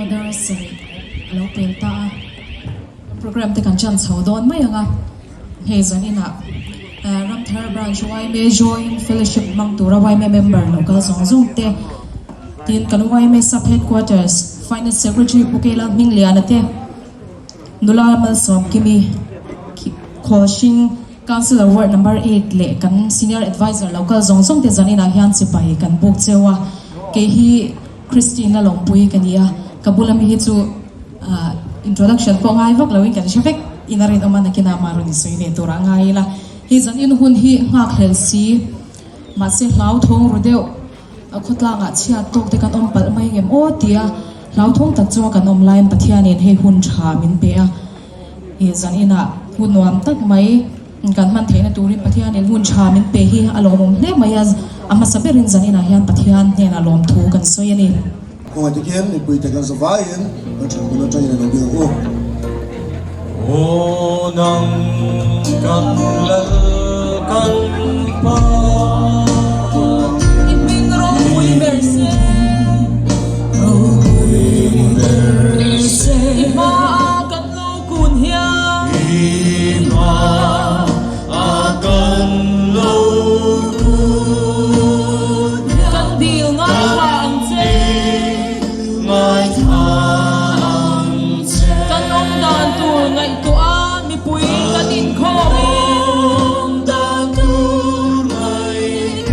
Order sarih a lo pel ta a, programme te kan chan chho dawn mai ang a, hei zan inah Ramthar Branch yma Joint Fellowship hmang tura yma member lo kal zawng zawng te tin kan yma Sub Headquarters Finance Secretary Pu Keila Hmingliana te, Nula Malsawmkimi Khawlhring Councillor Ward Number 8 leh kan Senior Adviser lo kal zawng zawng te zaninah hian chipai kan buk cheu a, kei hi Christine la lawmpui ka ni a, ka bula mi hi chu introduction pawh ngai vak loin kan hre vek in a rinawm a, nakinah mah rawn insawi ve tur a ngai ila. Hei zanin hun hi nghakhlel si, mahse hlauthawng ru deuh a khawtlangah chhiat tawk te kan awm palh mai ngem aw tia hlauthawng tak chunga kan awm laiin Pathianin hei hun tha min pe a, He zan inah hun nuam tak mai kan hman theihna turin Pathianin hun tha min pe hi a lawmawm hle mai a, a hmasa berin zan inah hian Pathian hnenah lawmthu kan sawi a ni. Khawngaih takin mipuite kan za vaiin kan that hun atangin a lo biak u. Aw nang kan lal kan pa. I hming ropui ber se. Ropui ber se. I hmaah kan lo kun hian. I hmaah kan lo kun hian. Kan dil ngaithla ang che. Kan dil ngaithla ang che. Kan awm dan tur ngaihtuah a mipui kan inkhawm in. Kan awm dan tur ngaihtuah.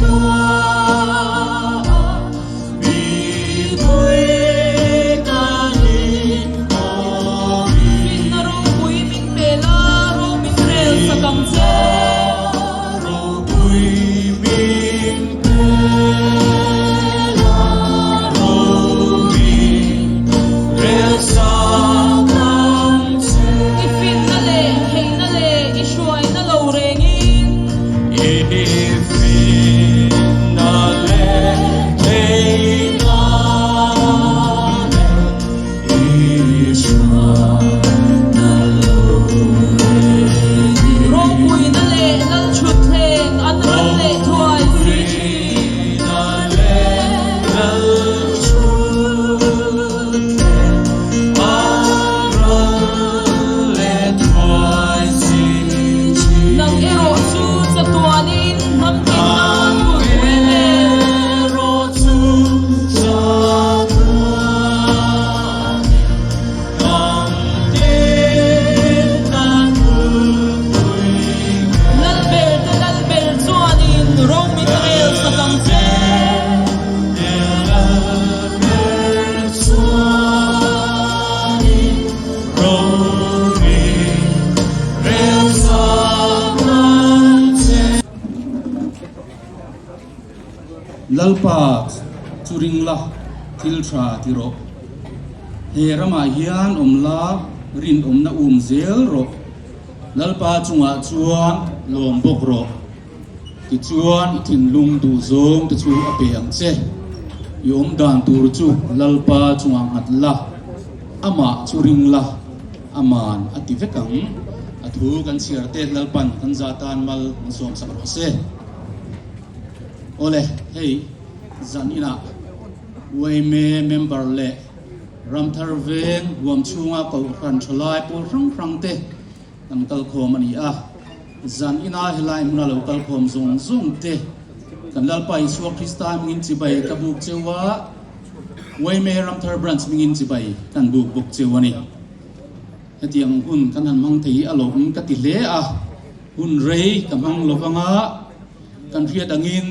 Lalpa chu ring la, thil tha ti rawh. He ramah hian awm la, rinawmna um zel rawh. Lalpa chungah chuan lawm bawk rawh. Tichuan i thinlung duh zawng te chu a pe ang che. I awm dan tur chu Lalpa chungah nghat la, amah chu ring la, aman a ti vek ang. A thu kan chhiar te Lalpan kan za tan mal min sawmsak rawh se. Awle, hei zan inah yma member leh Ramthar veng huam chhunga Kohhran thalai pawl hrang hrang te kan kalkhawm a ni a. Zan ina helai hmuna lo kalkhawm zawng zawng te kan Lalpa Isua Krista hmingin chibai ka buk cheu a, yma Ramthar Branch hmingin chibai kan buk bawk cheu a ni. Hetiang hun kan han hmang thei hi a lawm ka ti hle a, hun rei ka hmang lo vanga kan hriat angin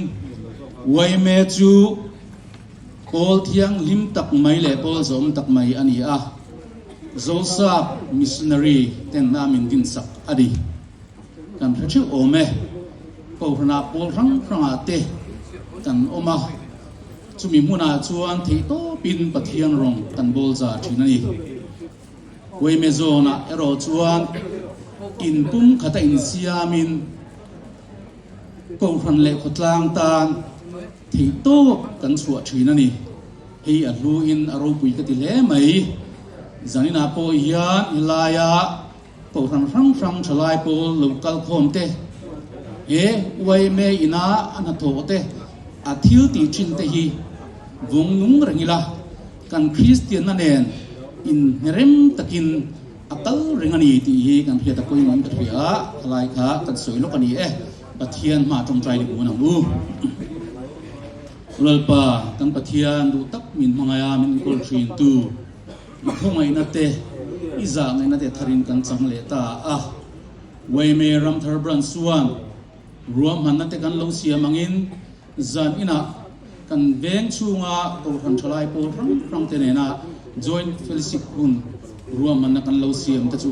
yma chu pawl thianghlim tak mai leh pawl zawm tak mai a ni a, Zosap Missionary ten a min dinsak a ni. Kan hre theuh awm e, Kohhranah pawl hrang hrangah te kan awm a. Chumi hmunah chuan theihtawpin Pathian rawng kan bawl za thin a ni. Uaime zawnah erawh chuan in pum khata insiamin Kohhran leh khawtlang tan theihtawp kan chhuah thin a ni. Hei a hluin a ropui ka ti hle mai. Zaninah pawh hian helaia Kohhran hrang hrang thalai pawl lo kal khawm te, he yma ina a hnathawh te, a thil tih thin te hi vawng nung reng ila, kan Kristianna nen inhnerem takin a kal reng a ni tih hi kan hriat a pawimawh in ka hria a, thalai kha kan sawi lawk a ni e, Pathian hma tawngtai ni bun ang u. Lalpa, kan Pathian duh tak min hmangaih a, min enkawl thin tu. I khawngaihna te, i zahngaihna te tharin kan chang leh ta a. Yma Ramthar Branch chuan ruahmanna te kan lo siam angin zan inah kan veng chhunga Kohhran thalai pawl hrang hrang te nena Joint Fellowship hun ruahmanna kan lo siam te chu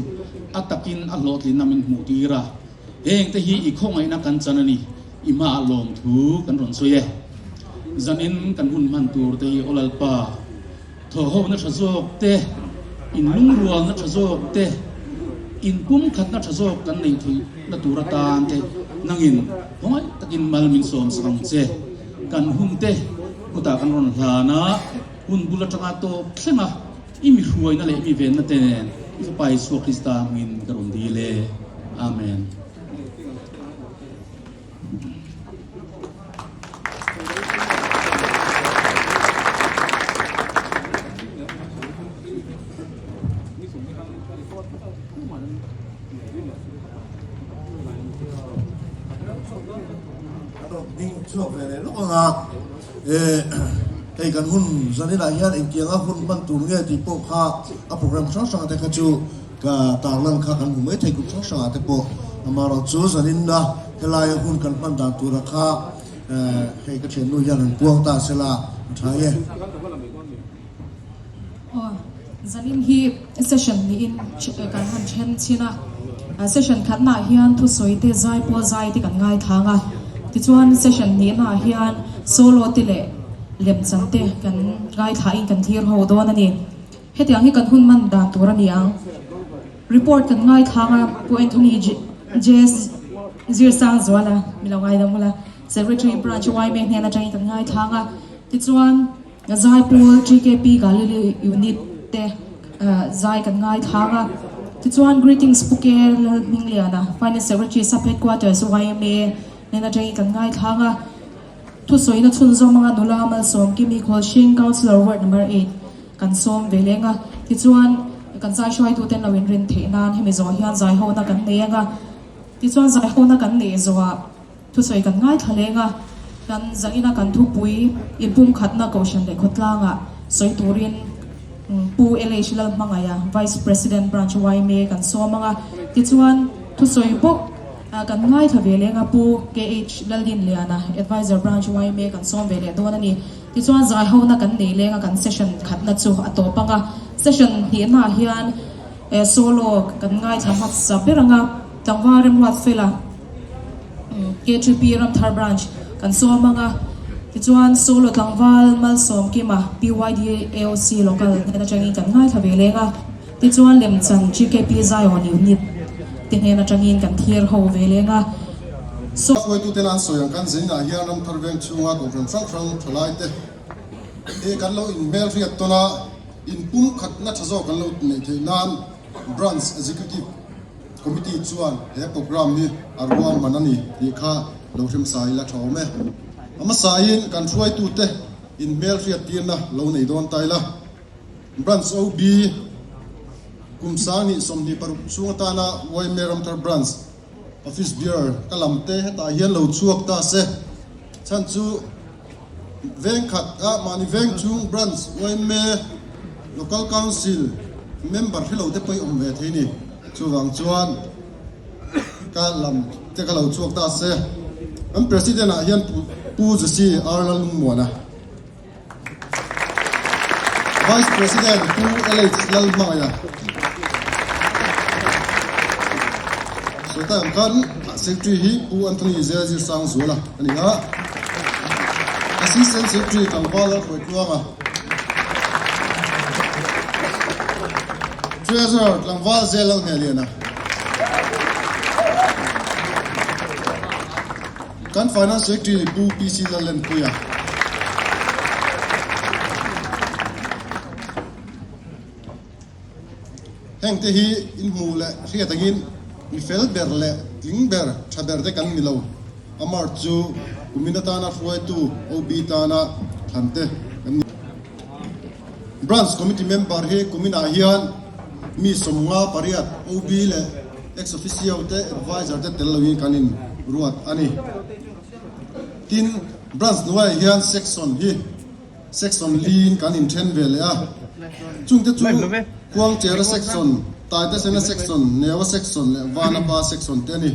a takin a hlawhtlinna min hmuh tir a. Heng te hi i khawngaihna kan chan a ni, i hmaah lawmthu kan rawn sawi e. Zanin kan hun hman tur te hi Aw Lalpa, Thawhhawkna tha zawk te, inlungrualna tha zawk te, inpumkhatna tha zawk kan neih theihna tur atan te nangin khawngaih takin mal min sawm sak ang che. Kan hun te kutah kan rawn hlan a, hun bul atanga tawp thleng a, i mi hruaina leh i mi venna te nen i Fapa Isua Krista hmingin ka rawn dil e. Amen. Ding chhuak ve leh lawk anga hei kan hun zaninah hian engtianga hun hman tur nge tih pawh kha a program hrang hrang te kha chu Ka tarlan kha kan hmu mai thei kum hrang hrangah te pawh amaherawh chu zaninna helaia hun kan hman dan tura kha hei ka thiannu hian an puang ta sela a tha e. Aw, zanin hi session niin kan han then chhin a, session khatnaah hian thusawi te zai pawl zai te kan ngaithlang a, tichuan session nihnaah hian solo te leh lemchan te kan ngaithlain kan thlir ho dawn a ni. Hetiang hi kan hun man dan tur a ni ang. Report kan ngaithlang a, Pu Anthony JS Zirsangzuala, mi lo ngaidam ula, Secretary Branch yma hnen atangin kan ngaithlang a. Tichuan, Zaipawl GKP Galilee Unit te zai kan ngaithlang a. Tichuan, Greetings Pu Ke Lalhmingliana, Finance Secretary Sub Headquarters yma hnen atangin kan ngaithlang a. Thusawina chhunzawm anga nula Malsawm Kimi Khawlhring Councillor Ward Number 8 kan sawm ve leng a, tichuan kan zai hruaituten lo inrin theih nan hemi zawh hian zaihona kan nei anga, tichuan zaihona kan neih zawhah thusawi kan ngaithla leng a, kan zaina kan thupui inpumkhatna Kohhran leh khawtlangah sawi turin Pu LH Lalhmangaia Vice President Branch yma kan sawm anga, tichuan thusawi bawk. Kan ngaithla ve leng a, Pu KH Laldinliana, Adviser Branch yma kan sawm ve leh dawn a ni. Tichuan zaihona kan nei leng a, kan session khatna chu a tawp ang a. Session hnihnaah hian solo kan ngaithla hmasa ber ang a, Tlangval Remruat Fela, KTP Ramthar Branch kan sawm ang a. Tichuan, Solo tlangval Malsawmkima, PYD AOC Local hnen atangin kan ngaithla ve leng a. Tichuan, Lemchan GKP Zion Unit te hnen atangin kan thlir ho ve leng a. So. Hruaituten an sawi ang kan zaninah hian ramthar veng chhunga kohhran hrang hrang thalaite hi kan lo inhmelhriat tawn a, inpumkhatna tha zawk kan lo neih theih nan Branch Executive Committee chuan he programme hi a ruahman a ni tih kha lo hrimsa ila tha awm e. A hmasain kan hruaitute inhmelhriat tirna lo nei dawn ta ila. Branch OB kum 2026 chhung atana yma Ramthar Branch Office Bearer ka lam te hetah hian lo chhuak ta se. Chhan chu veng khat a mahni veng chung Branch yma Local Council member hrelo te pawh i awm ve thei ni. Chuvang chuan ka lam te ka lo chhuak ta se. Kan President ah hian Pu Jose R Lalungmuana. Vice President Pu LH Lalhmangaia. Sawta ang khan Secretary hi Pu Anthony Zelzir Sangzuala a ni a. Assistant Secretary Tlangval Lalhruaitluanga. Treasurer Tlangval Zel Lalhnehliana. Kan Finance Secretary Pu PC Lallenpuia. Heng te hi in hmuh leh hriat angin mi fel ber leh tling ber tha ber te kan ni lo. Amar chu kumin atana hruaitu OB tana thlan te kan ni. Branch Committee member hi kuminah hian mi 58 OB leh Ex officio te adviser te tel loin kan in ruat a ni. Tin, branch hnuaiah hian section hi section liin kan in then ve leh a. Chungte chu Khuangchera section, Taitesena section, Neua section leh Vanapa section te a ni.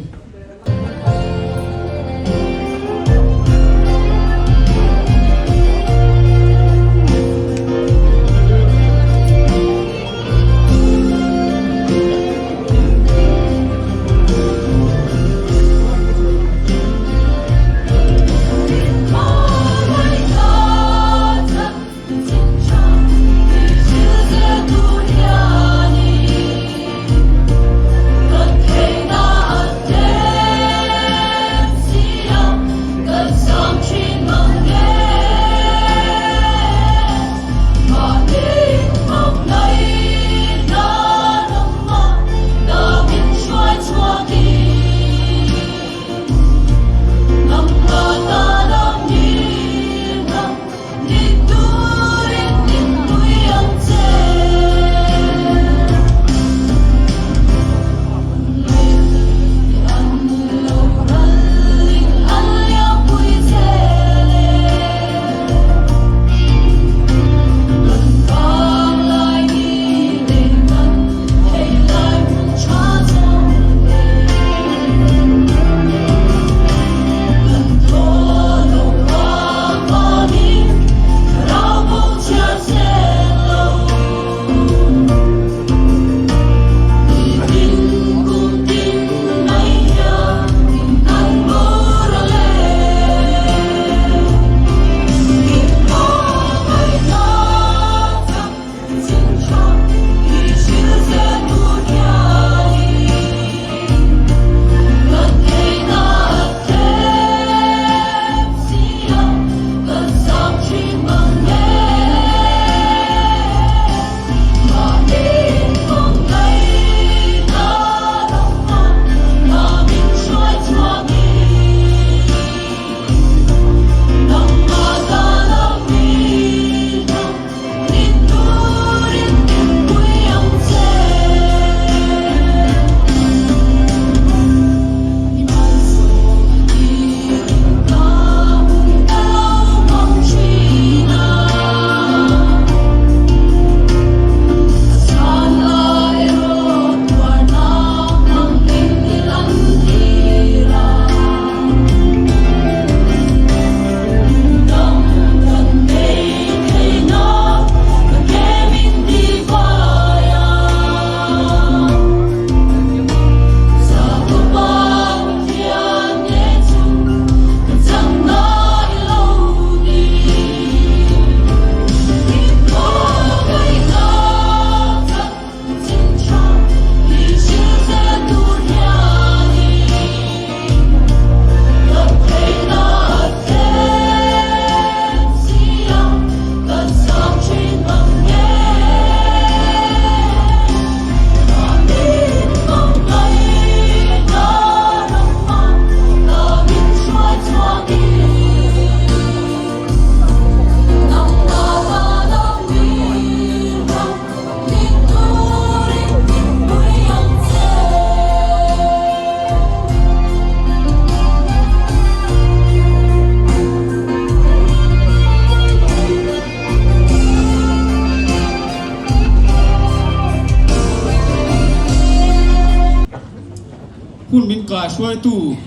Hun min kaihruaitu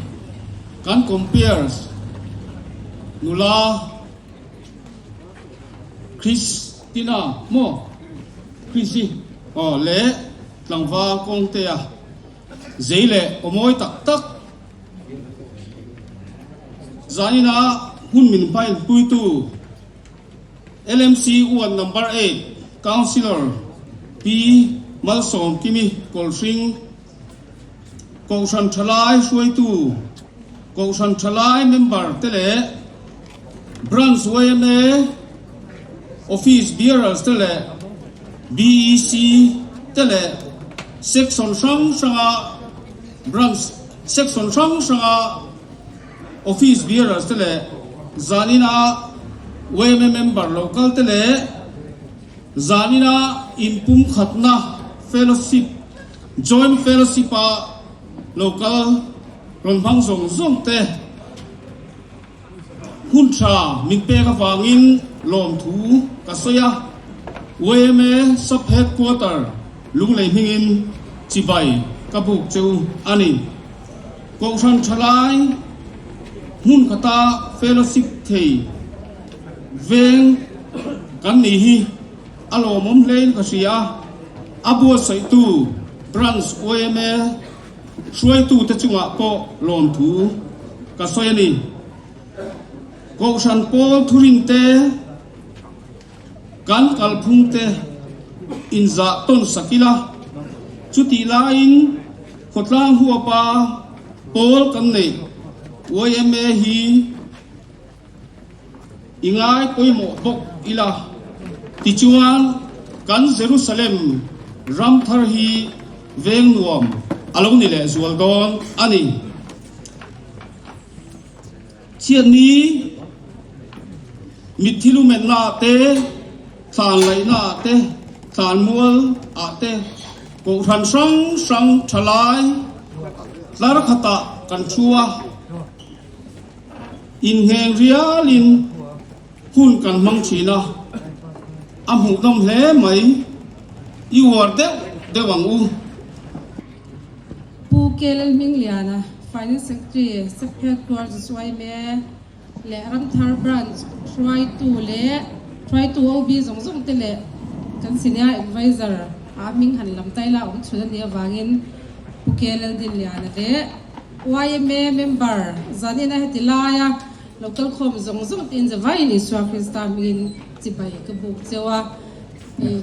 kan compares nula Christina maw Chrissy aw leh tlangval kawngtea zei leh aw mawi tak tak zaninah hun min hmainpuitu LMC Ward Number 8 Councillor Pi Malsawmkimi Kawlhring Kohhran Thalai hruaitu, Kohhran Thalai member te leh Branch yma Office Bearers te leh BEC te leh Section hrang hranga Branch Section hrang hranga Office Bearers te leh zanina yma member lo kal te leh zanina inpumkhatna Fellowship Joint Fellowship a lo kal rawn hmang zawng zawng te hun tha min pek avangin lawmthu ka sawi a, yma Sub Headquarter Lunglei hmingin chibai ka buk che u a ni. Kohhran thalai hmun khata fellowship thei veng kan nih hi A lawmawm hlein ka hria. A buatsaihtu Branch yma hruaitute chungah pawh lawmthu ka sawi a ni. Kohhran pawl thurinte, kan kalphungte inzah tawn sak ila, chutih laiin khawtlang huapa pawl kan neih yma hi I ngai pawimawh bawk ila, tichuan kan Jerusalem ram thar hi veng nuam a lo ni leh zual dawn a ni. Chhiatni mitthi lumenna ah te, thlan laihna ah te, thlan mual ah te, kohhran hrang hrang thalai tlar khatah kan thu a. Inngeng rialin hun kan hmang thin a, a hmuhnawm hle mai. I uar deuh deuh ang u. Pu Kelel Hmingliana, Finance Secretary, Sephet Towards yma leh Ramthar Branch hruaitu leh hruaitu OB zawng zawng te leh kan Senior Adviser a hming han lam taila awm chhun a nih avangin Pu Kelel Dinliana leh Yma member zanina heti laia lo kal khawm zawng zawng te in zavaiin Isua Krista hmingin chibai ka buk cheu a.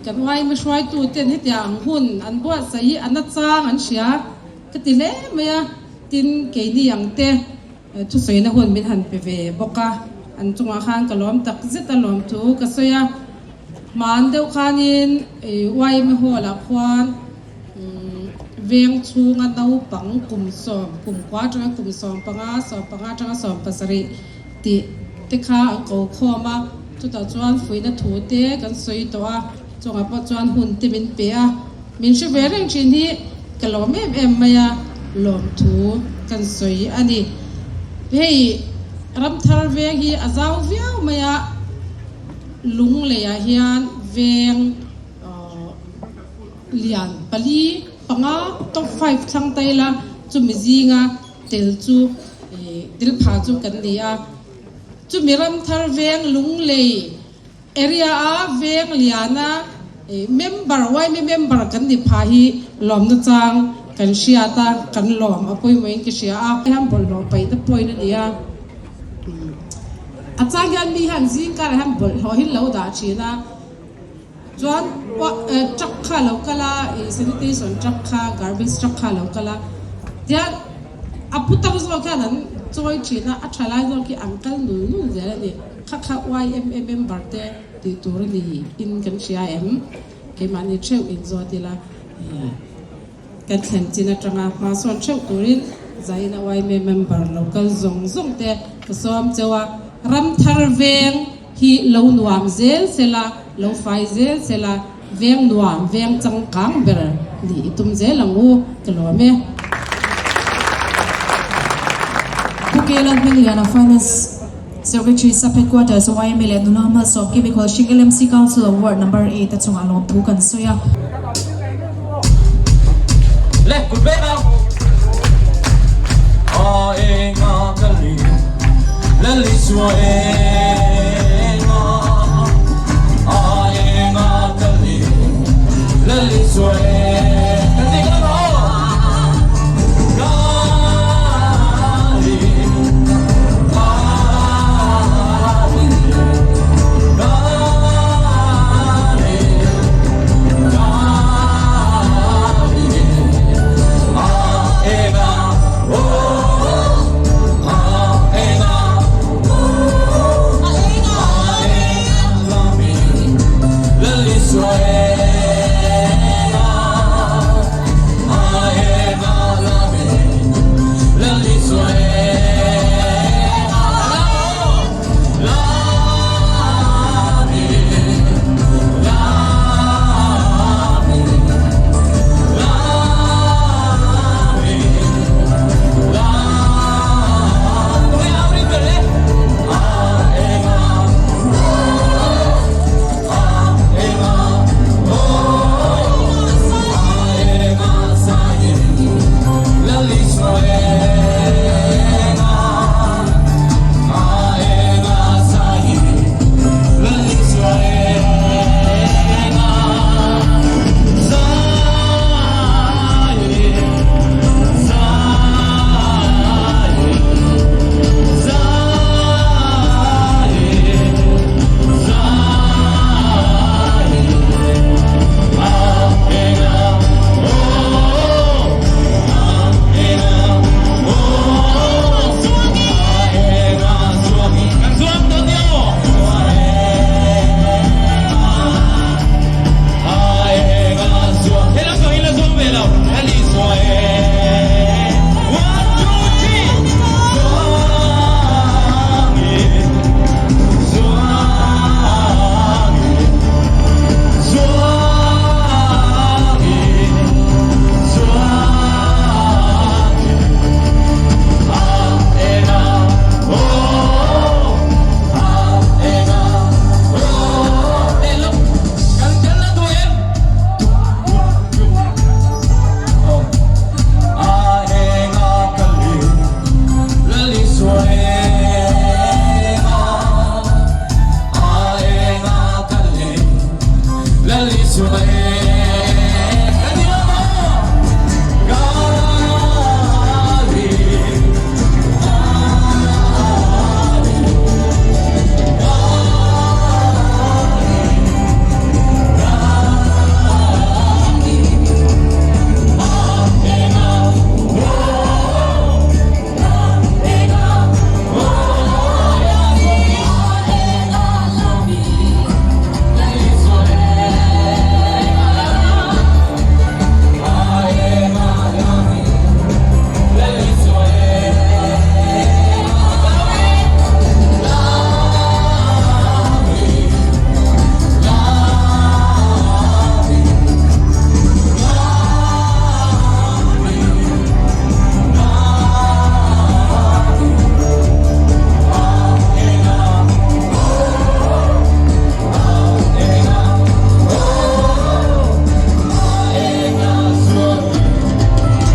Kan yma hruaitu ten hetiang ang hun an buatsaih hi a nachang an hria ka ti hle mai a, tin keini ang te thusawina hun min han pe ve bawk a, an chungah khan ka lawm tak zet a lawm thu ka sawi a. Hman deuh khanin yma hall ah khuan Veng chhunga naupang kum sawm, kum kua atanga kum 15, 15 atanga 17 tih te kha an ko khawm a, chutah chuan fuihna thu te kan sawi tawh a, chungah pawh chuan hun te min pe a, min hre ve reng thin hi ka lawm em em mai a, lawmthu kan sawi a ni. Hei Ramthar veng hi a zau viau mai a, Lungleiah hian veng Lian pali panga top five thlang taila chumi zinga tel chu tel pha chu kan ni a, chumi Ramthar veng Lunglei area a veng liana member yma member kan ni pha hi lawmna chang kan hriat a, kan lawm a pawimawhin ka hria a. Hian bawlhhlawh paihna point a ni a, a chang hian mi hian zingkarah hian bawlhhlawh hi an lo dah thin a. Chuan truck kha a lo kal a, ih sanitation truck kha, garbage truck kha a lo kal a, tiang a putar zawk hian an chawi thin a, a tha lai zawk hi an kal nul nul zel a ni. Kha kha yma member te tih tur a ni in kan hria em? Keimahni theuh in zawt ila ih kan thlen chin atanga hma sawn theuh turin zaina yma member lo kal zawng zawng te ka sawm cheu a, Ramthar veng. Hi lo nuam zel sela, lo fai zel sela, veng nuam, veng changkang ber nih i tum zel ang u, ka lawm e. Pu Kela Hmingliana, Finance Secretary, Sub Headquarters, yma leh Nula Malsawm Chemical Hring LMC Council of Ward Number 8 a chungah lawmthu kan sawi a. Le, kut vek ang. Isua enga a enga kali Lal Isua enga kan ti kan aw Kali Kali Kali Kali A enga oh A enga A enga lami Lal Isua enga A enga lami Lal Isua enga Lami Lami Lami Lami A enga A enga A enga sain Lal Isua enga A enga sain Lal Isua enga Sai Sai Sai Sai A enga oh A enga oh A enga suami kan suam to dio A enga suam hela so hela so ve lo heli so e 1 2 3 Suami Suami Suami Suami A enga oh A enga oh Elo kan kan la du em Oh A enga kali Lal Isua enga A enga kali Lal Isua enga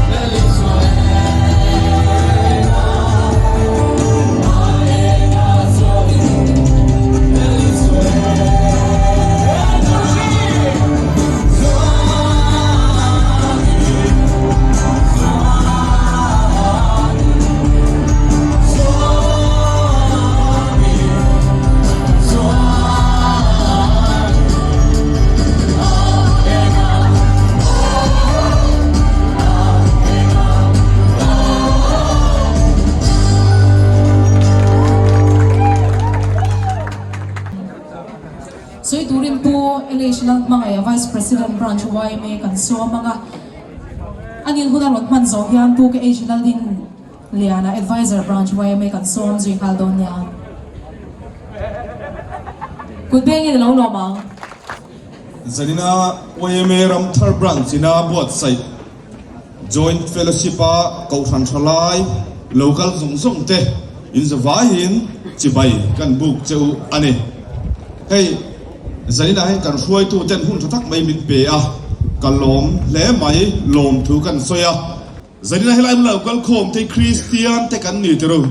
Kali Sawi turin Pu LH Lalhmangaiha Vice President Branch yma kan sawm ang a, a nin hun a rawn hman zawh hian Pu KH Laldin Liana Advisor Branch yma kan sawm zui nghal dawn nia. Kut bengin a lo lawm ang. Zanina yma Ramthar Branch ina buatsaih Joint Fellowship a Kohhran tha lai local zawng zawng te in zavaiin chibai kan buk che u a ni. Hei zainah hian kan hruaitu ten hun tha tak mai min pe a, ka lawm hle mai lawm thu kan sawi a. Zainah helai hmun a lo kal khawm te Kristian te kan ni tirh.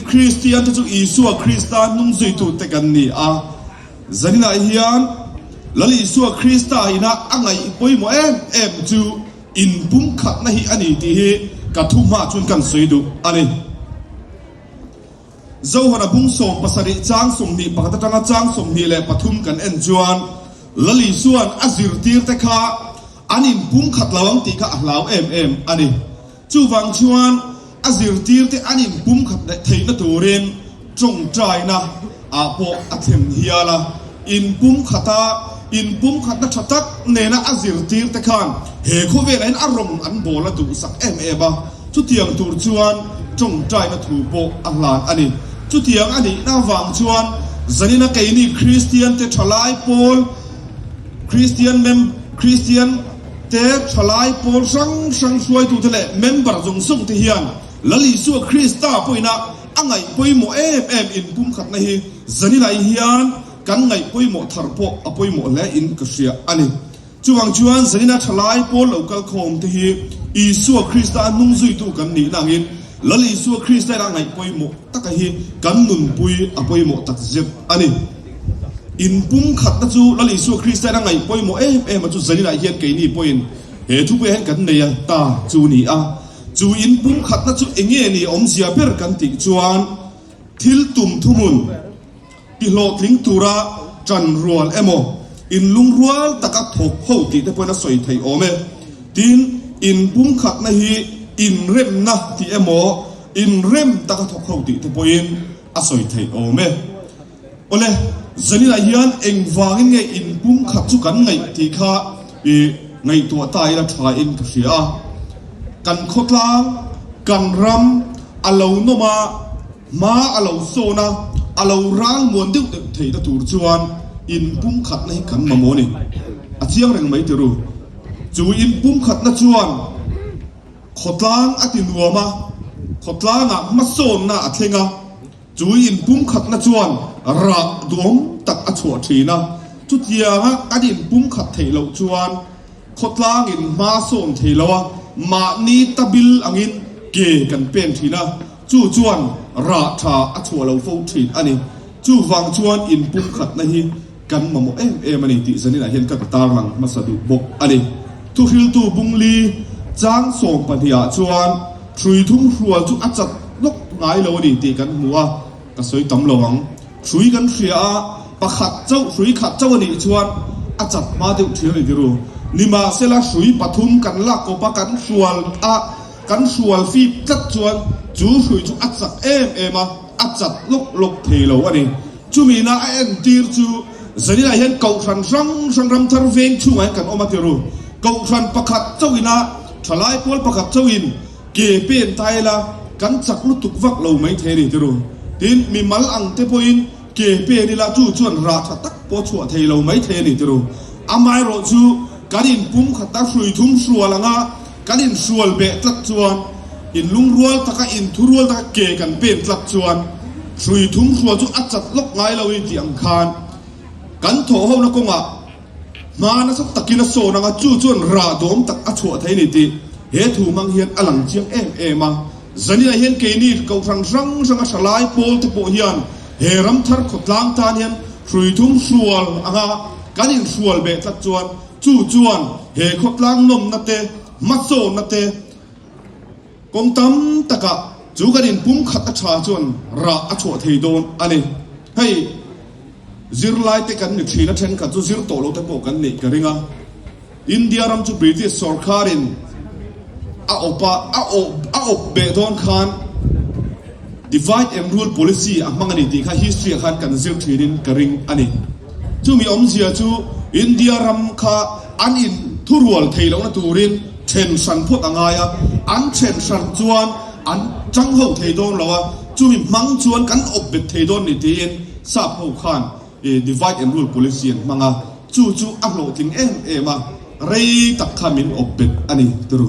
Kristian te chu Isua Krista hnung zuitute kan ni a. Zaninah hian Lal Isua Krista ina a ngaih pawimawh em em chu inpumkhatna hi a ni tih hi ka thu hma chuan kan sawi duh a ni. Zohana bung 77 chang 21 atanga chang 23 kan en chuan Lal Isua'n a zirtirte kha an inpumkhat lo ang tih kha a hlau em em a ni. Chuvang chuan a zirtirte an inpumkhat leh theihna turin tawngtaina ah pawh a thlen hial a. Inpumkhata inpumkhatna tha tak nena a zirtirte khan he khawvelah hian a rawng an bawl a duhsak em em a. Chutiang tur chuan tawngtaina thu pawh a hlan a ni. Chutiang a nihna avang chuan zanina keini Kristiante thalai pawl, Kristian mem Kristian, Te thalai pawl hrang hrang hruaitute leh member zawng zawng te hian Lal Isua Krista pawhina a ngaih pawimawh em em inpumkhatna hi zanilai hian kan ngaih pawimawh thar pawh a pawimawh hle in ka hria a ni. Chuvang chuan zanina thalai pawl lo kal khawm te hi Isua Krista a hnung zuitu kan nihna angin Lal Isua Krista ina ngaih pawimawh taka hi kan nunpui a pawimawh tak zet a ni. Inpumkhatna chu Lal Isua Krista in a ngaih pawimawh em em a chu zaninah hian keini pawhin he thupuiah hian kan nei a ta chu ni a. Chu inpumkhatna chu enge ni awmzia ber kan tih chuan thil tum thuhmun tihlawhtling tura tan rual emaw inlungrual taka thawk ho tih te pawhin a sawi theih awm e. Tin, inpumkhatna hi inremna tih emaw inrem taka thawk ho tih te pawhin a sawi theih awm e. Awle, zaninah hian engvangin nge inpumkhat chu kan ngaih tih kha i ngaihtuah ta ila tha in ka hria a. Kan khawtlang, kan ram a lo nawm a, hma a lo sawn a, a lo ral muan deuh deuh theihna tur chuan inpumkhatna hi kan mamawh a ni. A chiang reng mai tiru. Chu inpumkhatna chuan khawtlang a ti nuam a, khawtlangah hmasawnna a thleng a. Chu inpumkhatna chuan rah duhawm tak a chhuah thin a, chutianga kan inpumkhat theih loh chuan khawtlangin hma sawn thei lo a, mahni ta bil angin ke kan pen thin a, chu chuan rah tha a chhuah lo fo thin a ni. Chuvang chuan inpumkhatna hi kan mamawh em em a ni tih zaninah hian ka tarlang hmasa duh bawk a ni. Thuhriltu Bungli chang 12 ah chuan hrui thum hrual chu a chat lawk ngai lo a ni tih kan hmu a, ka sawi tam lo ang. Hrui kan hria a, pakhat chauh hrui khat chauh a nih chuan a chat hma deuh thin a ni tiru. Nimahsela hrui pathum kan lak kawp a, kan hrual a, kan hrual fip tlat chuan chu hrui chu a chak em em a, a chat lawk lawk thei lo a ni. Chumi na a entir chu zaninah hian Kohhran hrang hrang Ramthar veng chhungah hian kan awm a ti ru. Kohhran pakhat chauhin a thalai pawl pakhat chauhin ke pen ta ila kan chak lutuk vak lo mai thei a ni ti ru. Tin, mimal ang te pawhin ke pen ila chu chuan rah tha tak pawh chhuah thei lo mai thei a ni ti ru. Amaherawh chu kan inpumkhat a hrui thum hrual anga kan inhrual beh tlat chuan inlungrual taka inthurual taka ke kan pen tlat chuan hrui thum hrual chu a chat lawk ngai lo i tih ang khan kan thawh hona kawngah hma nasa takin a sawn anga chu chuan rah dawm tak a chhuah thei a ni tih he thu hmang hian a lang chiang em em a. Zaninah hian keini Kohhran hrang hranga thalai pawl te pawh hian he ramthar khawtlang tan hian hrui thum hrual anga kan inhrual beh tlat chuan Chu chuan he khawtlang nawmna te, hmasawnna te kawng tam takah chu kan inpumkhat a tha chuan rah a chhuah thei dawn a ni. Hei zirlai te kan ni thin a, thenkhat chu zir tawh lo te pawh kan neih ka ring a. India ram chu British sorkarin a awp a, a awp a awp beh dawn khan divide and rule policy a hmang a ni tih kha history ah khan kan zir thinin ka ring a ni. Chumi awmzia chu India ram kha an in thurual thei lohna turin then hran phawt a ngai a, an then hran chuan an chang ho thei dawn lo a, chumi hmang chuan kan awp bet thei dawn ni tiin sap ho khan divide and rule policy an hmang a, chu chu a hlawhtling em em a, rei tak kha min awp bet a ni turu.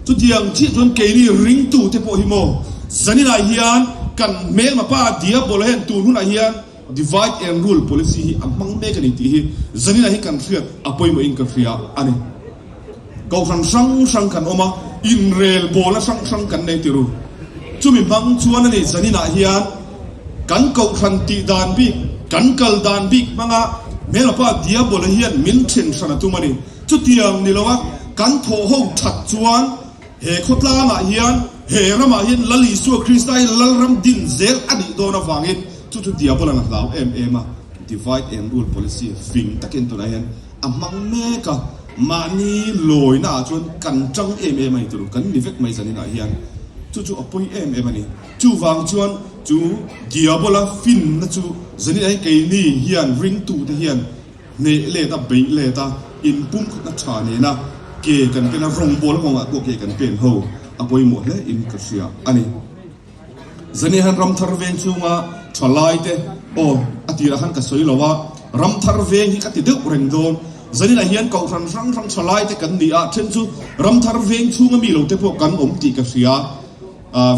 Chutiang chiah chuan keini ringtute pawh hi maw zaninah hian kan hmelma pa Diabola hian tun hunah hian Divide and rule policy hi a hmang mek a ni tih hi zaninah hi kan hriat a pawimawhin ka hria a ni. Kohhran hrang hrang kan awm a, inrel bawlna hrang hrang kan nei ti ru. Chumi hmang chuan a ni zaninah hian kan kohhran tih dan bik, kan kal dan bik hmanga hmelapa Diabola hian min then hran a tum a ni. Chutiang ni loa kan thawh ho that chuan he khawtlangah hian, he ramah hian Lal Isua Krista hi Lalram din zel a nih dawn avangin chu chu Diabolan a hlau em em a, divide and rule policy fing takin tunah hian a hmang mek a, mahni lawina ah chuan kan tang em em a ni turu, kan ni vek mai zaninah hian chu chu a pawi em em a ni. Chuvang chuan chu Diabola finna chu zaninah hian keini hian ringtute hian hneh let a, beih let a, inpumkhatna tha nena ke kan pen a, rawngbawl kawngah pawh ke kan pen ho a pawimawh hle in ka hria a ni. Zani han Ramthar veng chunga thalai te aw a tirah khan ka sawi lo a, Ramthar veng hi ka ti deuh reng dawn. Zaninah hian kohhran hrang hrang thalai te kan ni a, then chu Ramthar veng chhunga mi lo te pawh kan awm tih ka hria.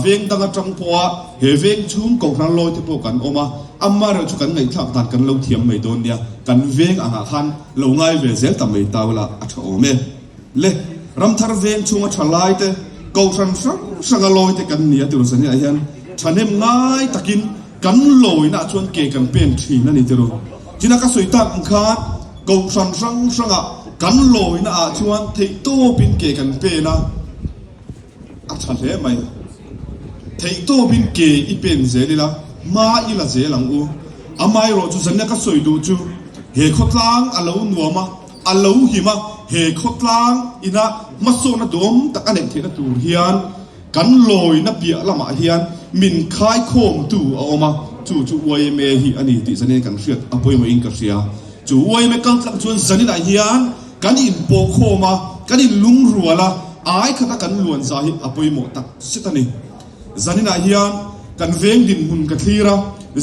Veng dang atang pawha he veng chhung kohhran lawi te pawh kan awm a, amaherawh chu kan ngaihthlak dan kan lo thiam mai dawn nia, kan veng angah khan lo ngai ve zel ta mai tau la a tha awm e. Le, Ramthar veng chhunga tha lai te, kohhran hrang hranga lawi te kan ni a ti ru zaniah hian thahnem ngai takin kan lawina ah chuan ke kan pen thin a ni ti ru. China ka sawi tak ang khan kohhran hrang hranga kan lawina ah chuan theihtawpin ke kan pen a, A tha hle mai. Theihtawpin ke i pen zel ila, hma i la zel ang u. Amaherawh chu zania ka sawi duh chu he khawtlang a lo nuam a, a lo him a, he khawtlang ina hmasawnna duhawm tak a neih theihna tur hian kan lawina piah lamah hian min khaikhawmtu a awm a, chu chu yma hi a ni tih zanin kan hriat a pawimawhin ka hria. Chu yma kaltlang chuan zaninah hian Kan inpawhkhawm a, kan inlungrual a, ai khata kan luan za hi a pawimawh tak zet a ni. Zaninah hian kan veng dinhmun ka thlir a,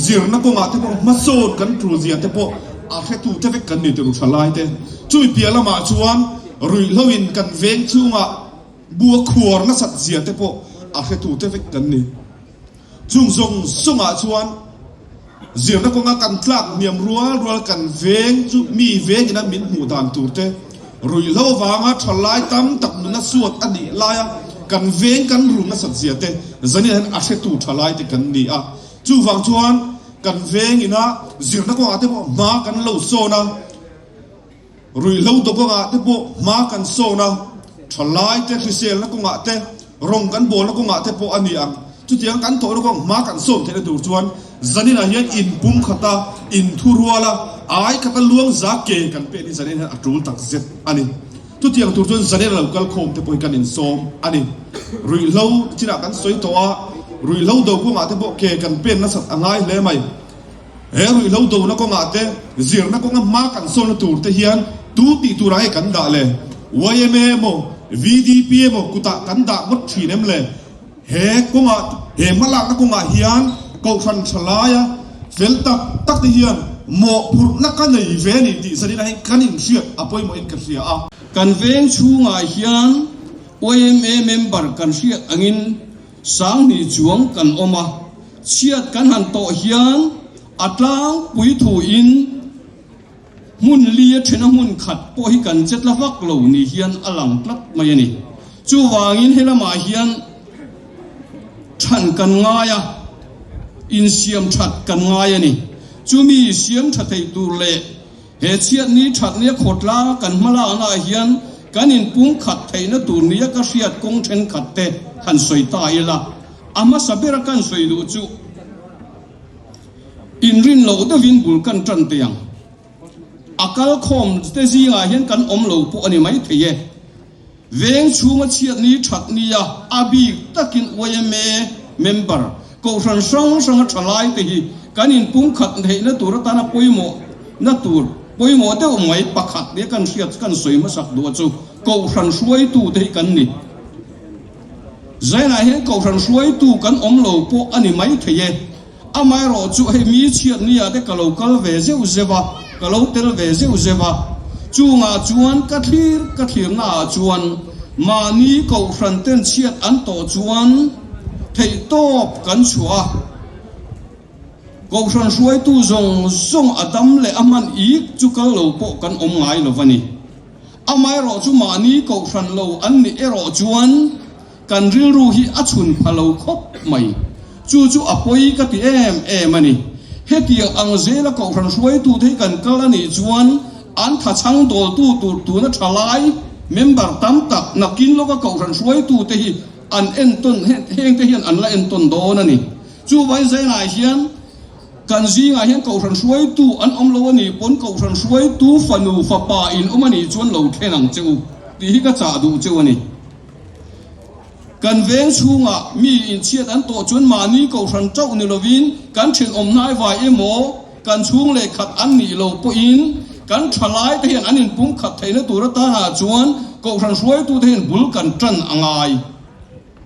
zirna kawngah te pawh hmasawn kan tul zia te pawh a hretu te vek kan ni ti ru tha lai te. Chumi piah lamah chuan ruihhloin kan veng chhungah bu a khuar nasat zia te pawh a hretu te vek kan ni. Chung zawng zawngah chuan zirna kawnga kan tlak hniam rual rual kan veng chu mi vengina min hmuh dan tur te, ruihhlo vanga thalai tam tak nuna suat a nih laia kan veng kan rum nasat zia te zanin hian a hretu thalai te kan ni a. Chuvang chuan kan vengina zirna kawngah te pawh hma kan lo sawn a. Ruihhlo dawkawngah te pawh hma kan sawn a, thalai te hriselna kawngah te, rawng kan bawlna kawngah te pawh a ni ang. Chutiang kan thawhna kawng hma kan sawn theihna tur chuan zaninah hian inpum khata, inthuruala, ai khata luang za ke kan pek hi zanin hian a tul tak zet a ni. Chutiang tur chuan zanin a lo kal khawm te pawh hi kan insawm a ni. Ruihhlo chinah kan sawi tawh a, ruihhlo do kawngah te pawh ke kan pen nasat a ngai hle mai. He ruihhlo dona kawngah te, zirna kawnga hma kan sawnna tur te hian tu tih turah nge kan dah le? Yma emaw, VDP emaw kutah kan dah ngawt thin em le? He kawngah, he hmalakna kawngah hian Kohhran tha laia fel tak tak te hian mawhphurhna ka nei ve a ni tih zanin ah hian kan inhriat a pawimawhin ka hria a. Kan veng chhungah hian yma member kan hriat angin Sanghnih chuang kan awm a, chhiat kan han tawh hian a tlangpui thuin hmun li a then a hmun khat pawh hi kan che tla vak lo ni hian a lang tlat mai a ni. Chuvangin he lamah hian than kan ngai a, insiam that kan ngai a ni. Chumi siam tha thei tur leh He chhiatni thatnia khawtlang kan hmalaknaah hian kan inpumkhat theihna tur nia ka hriat kawng thenkhat te han sawi ta ila, a hmasa bera kan sawi duh chu inrin loh deuhin bul kan tan teh ang. A kalkhawm te zingah hian kan awm lo pawh a ni maithei e. Veng chhunga chhiatni thatnia a bik takin yma member kohhran hrang hranga thalai te hi kan inpumkhat theihna tur atana pawimawh na tur pawimawh deuh mai pakhat nia kan hriat kan sawi hmasak duh a chu kohhran hruaitu te hi kan ni. Zainah hian kohhran hruaitu kan awm lo pawh a ni mai thei e. Amaherawh chu hei mi chhiatni ah te ka lo kal ve zeuh zeuh a, ka lo tel ve zeuh zeuh a. Chungah chuan ka thlir ka thlirna ah chuan mahni kohhran ten chhiat an tawh chuan theihtawp kan chhuah a. Kohhran hruaitu zawng zawng a dam leh a hman ik chu kal lo pawh kan awm ngai lo va ni. Amaherawh chu mahni kohhran lo an nih erawh chuan. kan rilru hi a chhun pha lo khawp mai. Chu chu a pawi ka ti em em a ni. Hetiang ang zela kohhran hruaitute hi kan kal a nih chuan an thachhang dawltu tur tuna thalai member tam tak nakin lawka kohhran hruaitute hi an entawn hengte hian an la entawn dawn a ni. Chuvai zengah hian kan zingah hian kohhran hruaitu an awm lo a nih pawn kohhran hruaitu fanu fapa in awm a nih chuan lo thlen ang che u tih hi ka chah duh cheu a ni. Kan veng chhungah mi inchhiat an tawh chuan mahni kohhran chauh ni lovin kan thenawm hnaivai emaw kan chhung leh khat an nih lo pawhin kan thalai te hian an inpumkhat theihna tur atanah chuan kohhran hruaitute hian bul kan tan a ngai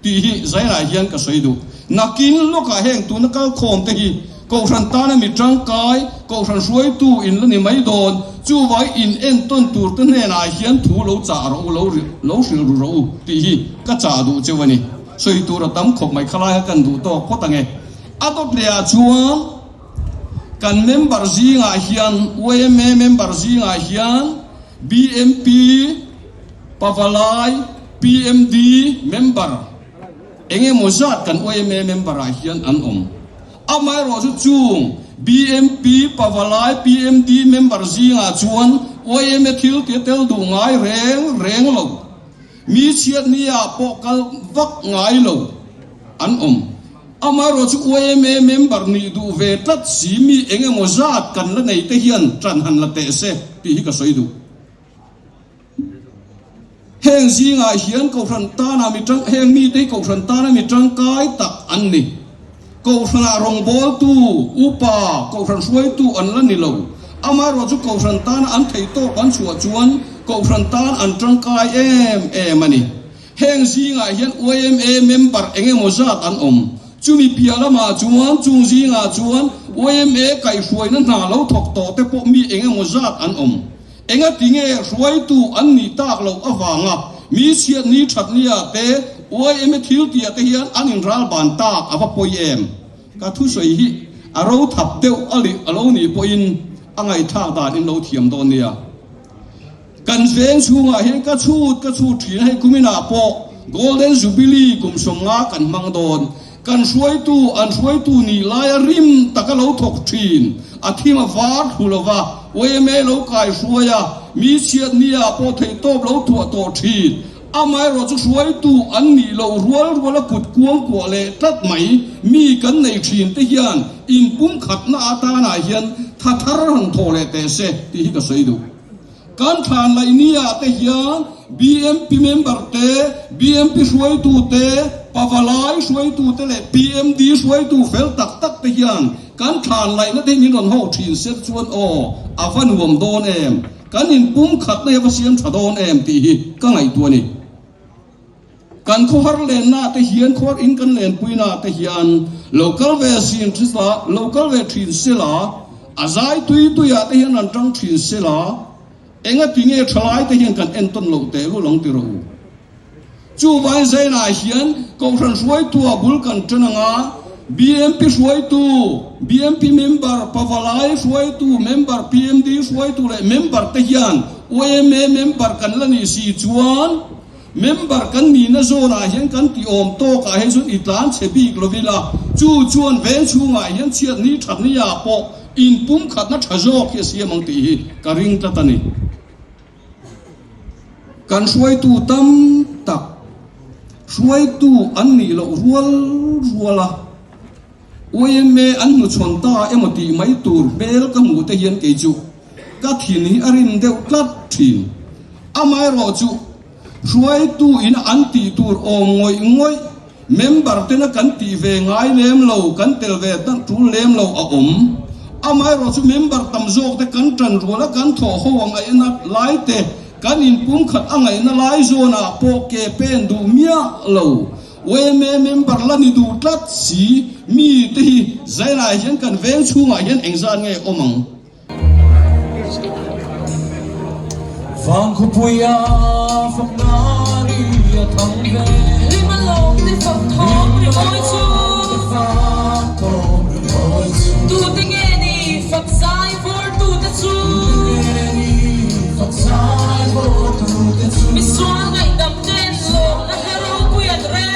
tih hi zairah hian ka sawi duh. Nakin lawkah heng tuna kalkhawm te hi Kohhran tana mi tangkai, Kohhran hruaitu in la ni mai dawn, chuvai in entawn tur te hnenah hian thu lo chah rawh u, lo lo hrilh ru rawh u tih hi ka chah duh cheu a ni. Sawi tur a tam khawp mai khalai a kan duh tawk phawt ang e. A dawt leh ah chuan kan member zingah hian yma member zingah hian BMP, Pavalai, PMD member, Eng emaw zat kan yma member ah hian an awm. Amaherawh chu chung BMP, Pavalai, PMD member zingah chuan yma thil tia tel duh ngai reng reng lo, mi chhiatni ah pawh kal vak ngai lo an awm. Amaherawh chu yma member nih duh ve tlat si mi eng emaw zat kan la nei te hian ṭan han la teh se tih hi ka sawi duh. Heng zingah hian Kohhran tana mi tang, heng mite hi Kohhran tana mi tangkai tak an ni. Kohhranah rawngbawltu, upa, Kohhran hruaitu an la ni lo. Amaherawh chu Kohhran tana an thei tawk an chhuah chuan Kohhran tan an tangkai em em a ni. Heng zingah hian yma member eng emaw zat an awm. Chumi piah lamah chuan chung zingah chuan yma kaihhruaina hna lo thawk tawh te pawh mi eng emaw zat an awm. Engati nge hruaitu an nih tak loh avanga mi chhiat ni that nia te yma thil tih ah te hian an inral ban tak a va pawi em? Ka thusawi hi a ro thap deuh a lih a lo nih pawhin a ngaihthlak dan in lo thiam dawn nia. Kan veng chhungah hian ka chhut ka chhut thin a, hei kuminah pawh Golden Jubilee kum 50 kan hmang dawn. Kan hruaitu, an hruaitu nih laia rim taka lo thawk thin, a thim a var thlu lova, yma lo kai hruai a, mi chhiat nia pawh theihtawp lo thuah tawh thin. Amaherawh chu hruaitu an nih loh rual ruala kut kuang kuah leh tlat mai mi kan nei thin te hian inpumkhatna atanah hian tha thar han thawh leh teh se tih hi ka sawi duh. Kan thlan laih ni ah te hian BMP member te, BMP hruaitu te, Pavalai hruaitu te leh PMD hruaitu fel tak tak te hian kan thlan laihna te hi min rawn ho thin ser chuan aw a va nuam dawn em, kan inpumkhatna hi a va siam tha dawn em tih hi ka ngaihtuah a ni. Kan khawhar lenna te hian khuar in kan lenpuina te hian lo kal ve zin la, lo kal ve thin se la, a zai tui tuiah te hian an tang thin se la, engati nge thalai te hian kan entawn loh teh lul ang ti rawh u. Chuvangin Zainah hian Kohhran hruaitua bul kan tan anga BMP hruaitu, BMP member, Pavalai hruaitu member, PMD hruaitu leh member te hian yma member kan la nih si chuan, Member kan nihna zawnah hian kan ti awm tawkah hian chuan i tlan chhe bik lo ila, chu chuan veng chhungah hian chhiat ni that ni ah pawh inpumkhatna tha zawk hi a siam ang tih hi ka ring tlat a ni. Kan hruaitu tam tak hruaitu an nih loh rual rual a, Yma an hnuchhawn ta emaw tih mai tur hmel ka hmuh te hian kei chu ka thin hi a rim deuh tlat thin. Amaherawh chu hruaitu in an tih tur awm ngawih ngawih, member tena kan tih ve ngai lem lo, kan tel ve tak tul lem lo a awm. Amaherawh chu member tam zawk te kan tan rual a kan thawh ho a ngaihna lai te, kan inpumkhat a ngaihna lai zawnah pawh ke pen duh miah lo. Yma member la ni duh tlat si, mi te hi Zainah hian kan veng chhungah hian engzat nge awm ang? Vangkhawpuia fakna ri a thang ve. Lim a lawm te fak thawm ri mawi chu. Tute nge ni fak zai vawr tute chu. Misual ngaihdam ten lawmna hla ropui an rel.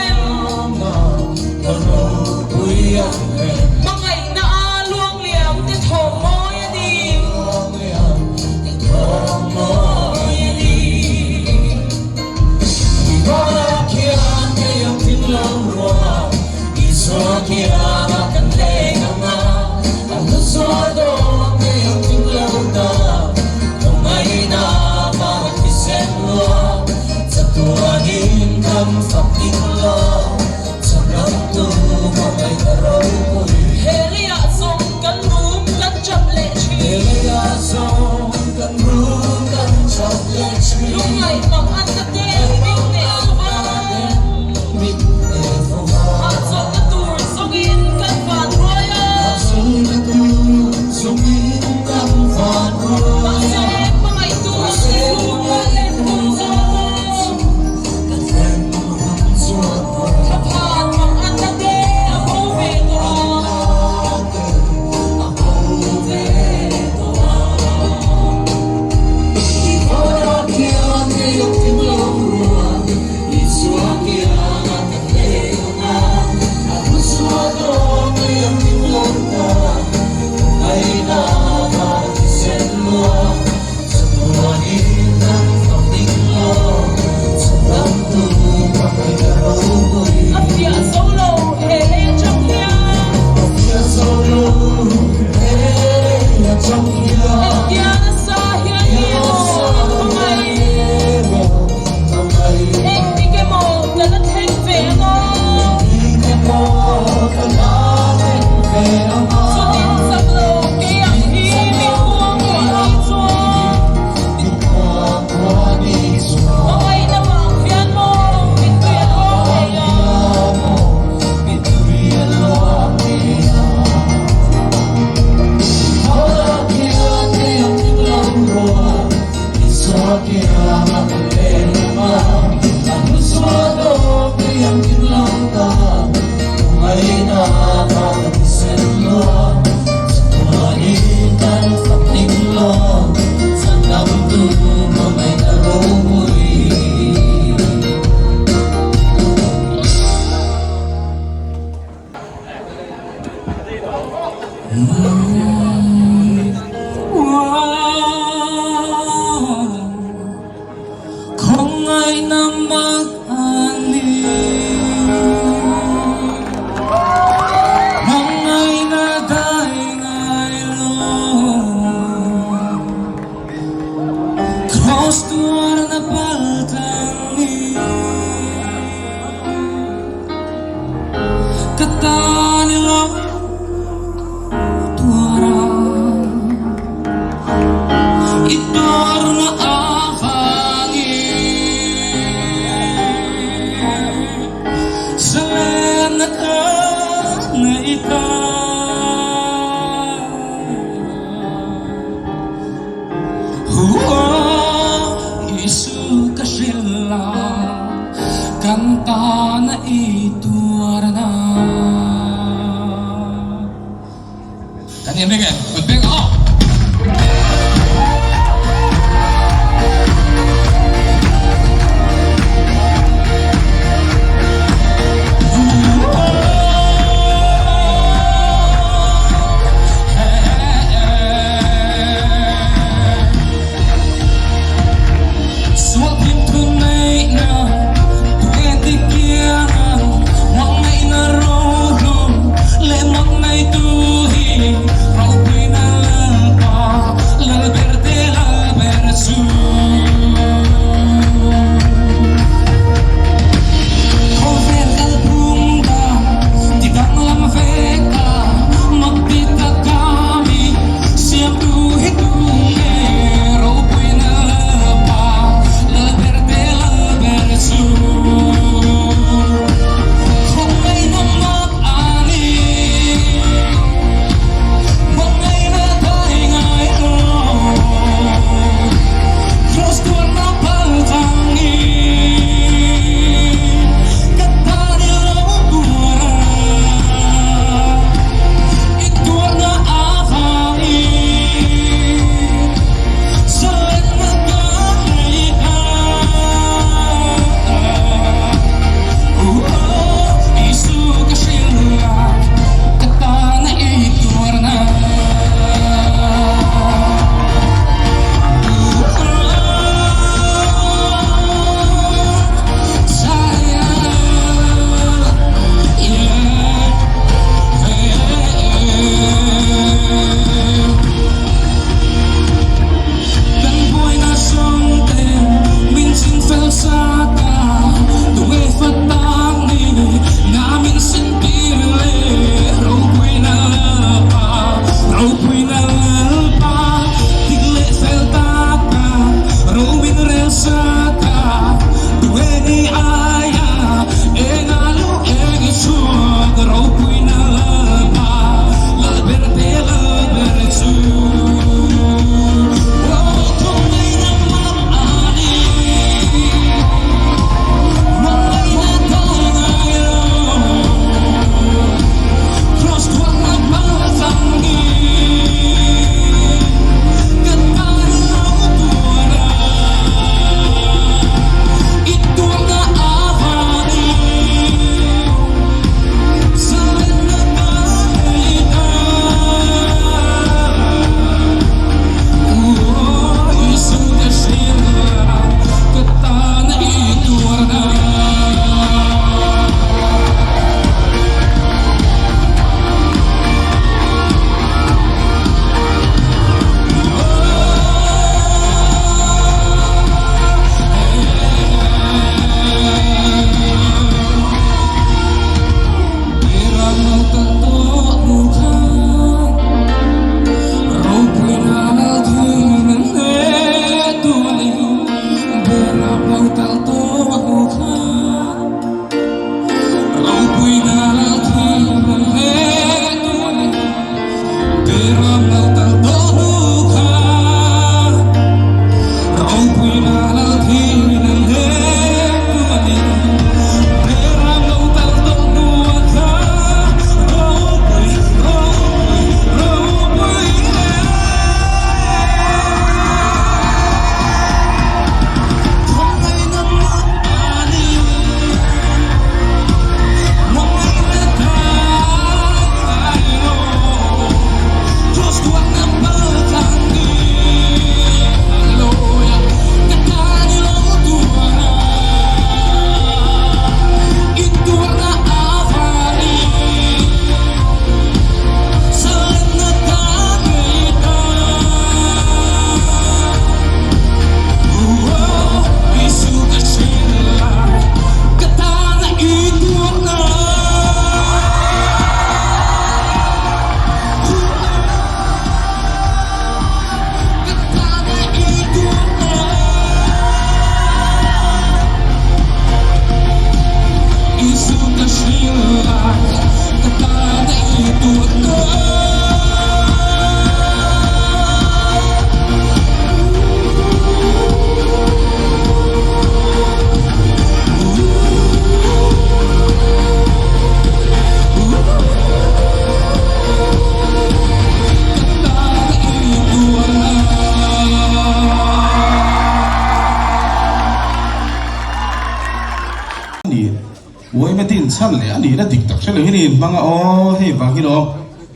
Uaime te inchhan leh a nihna dik tak hre lo hian in hmang a aw hei vang hi lawm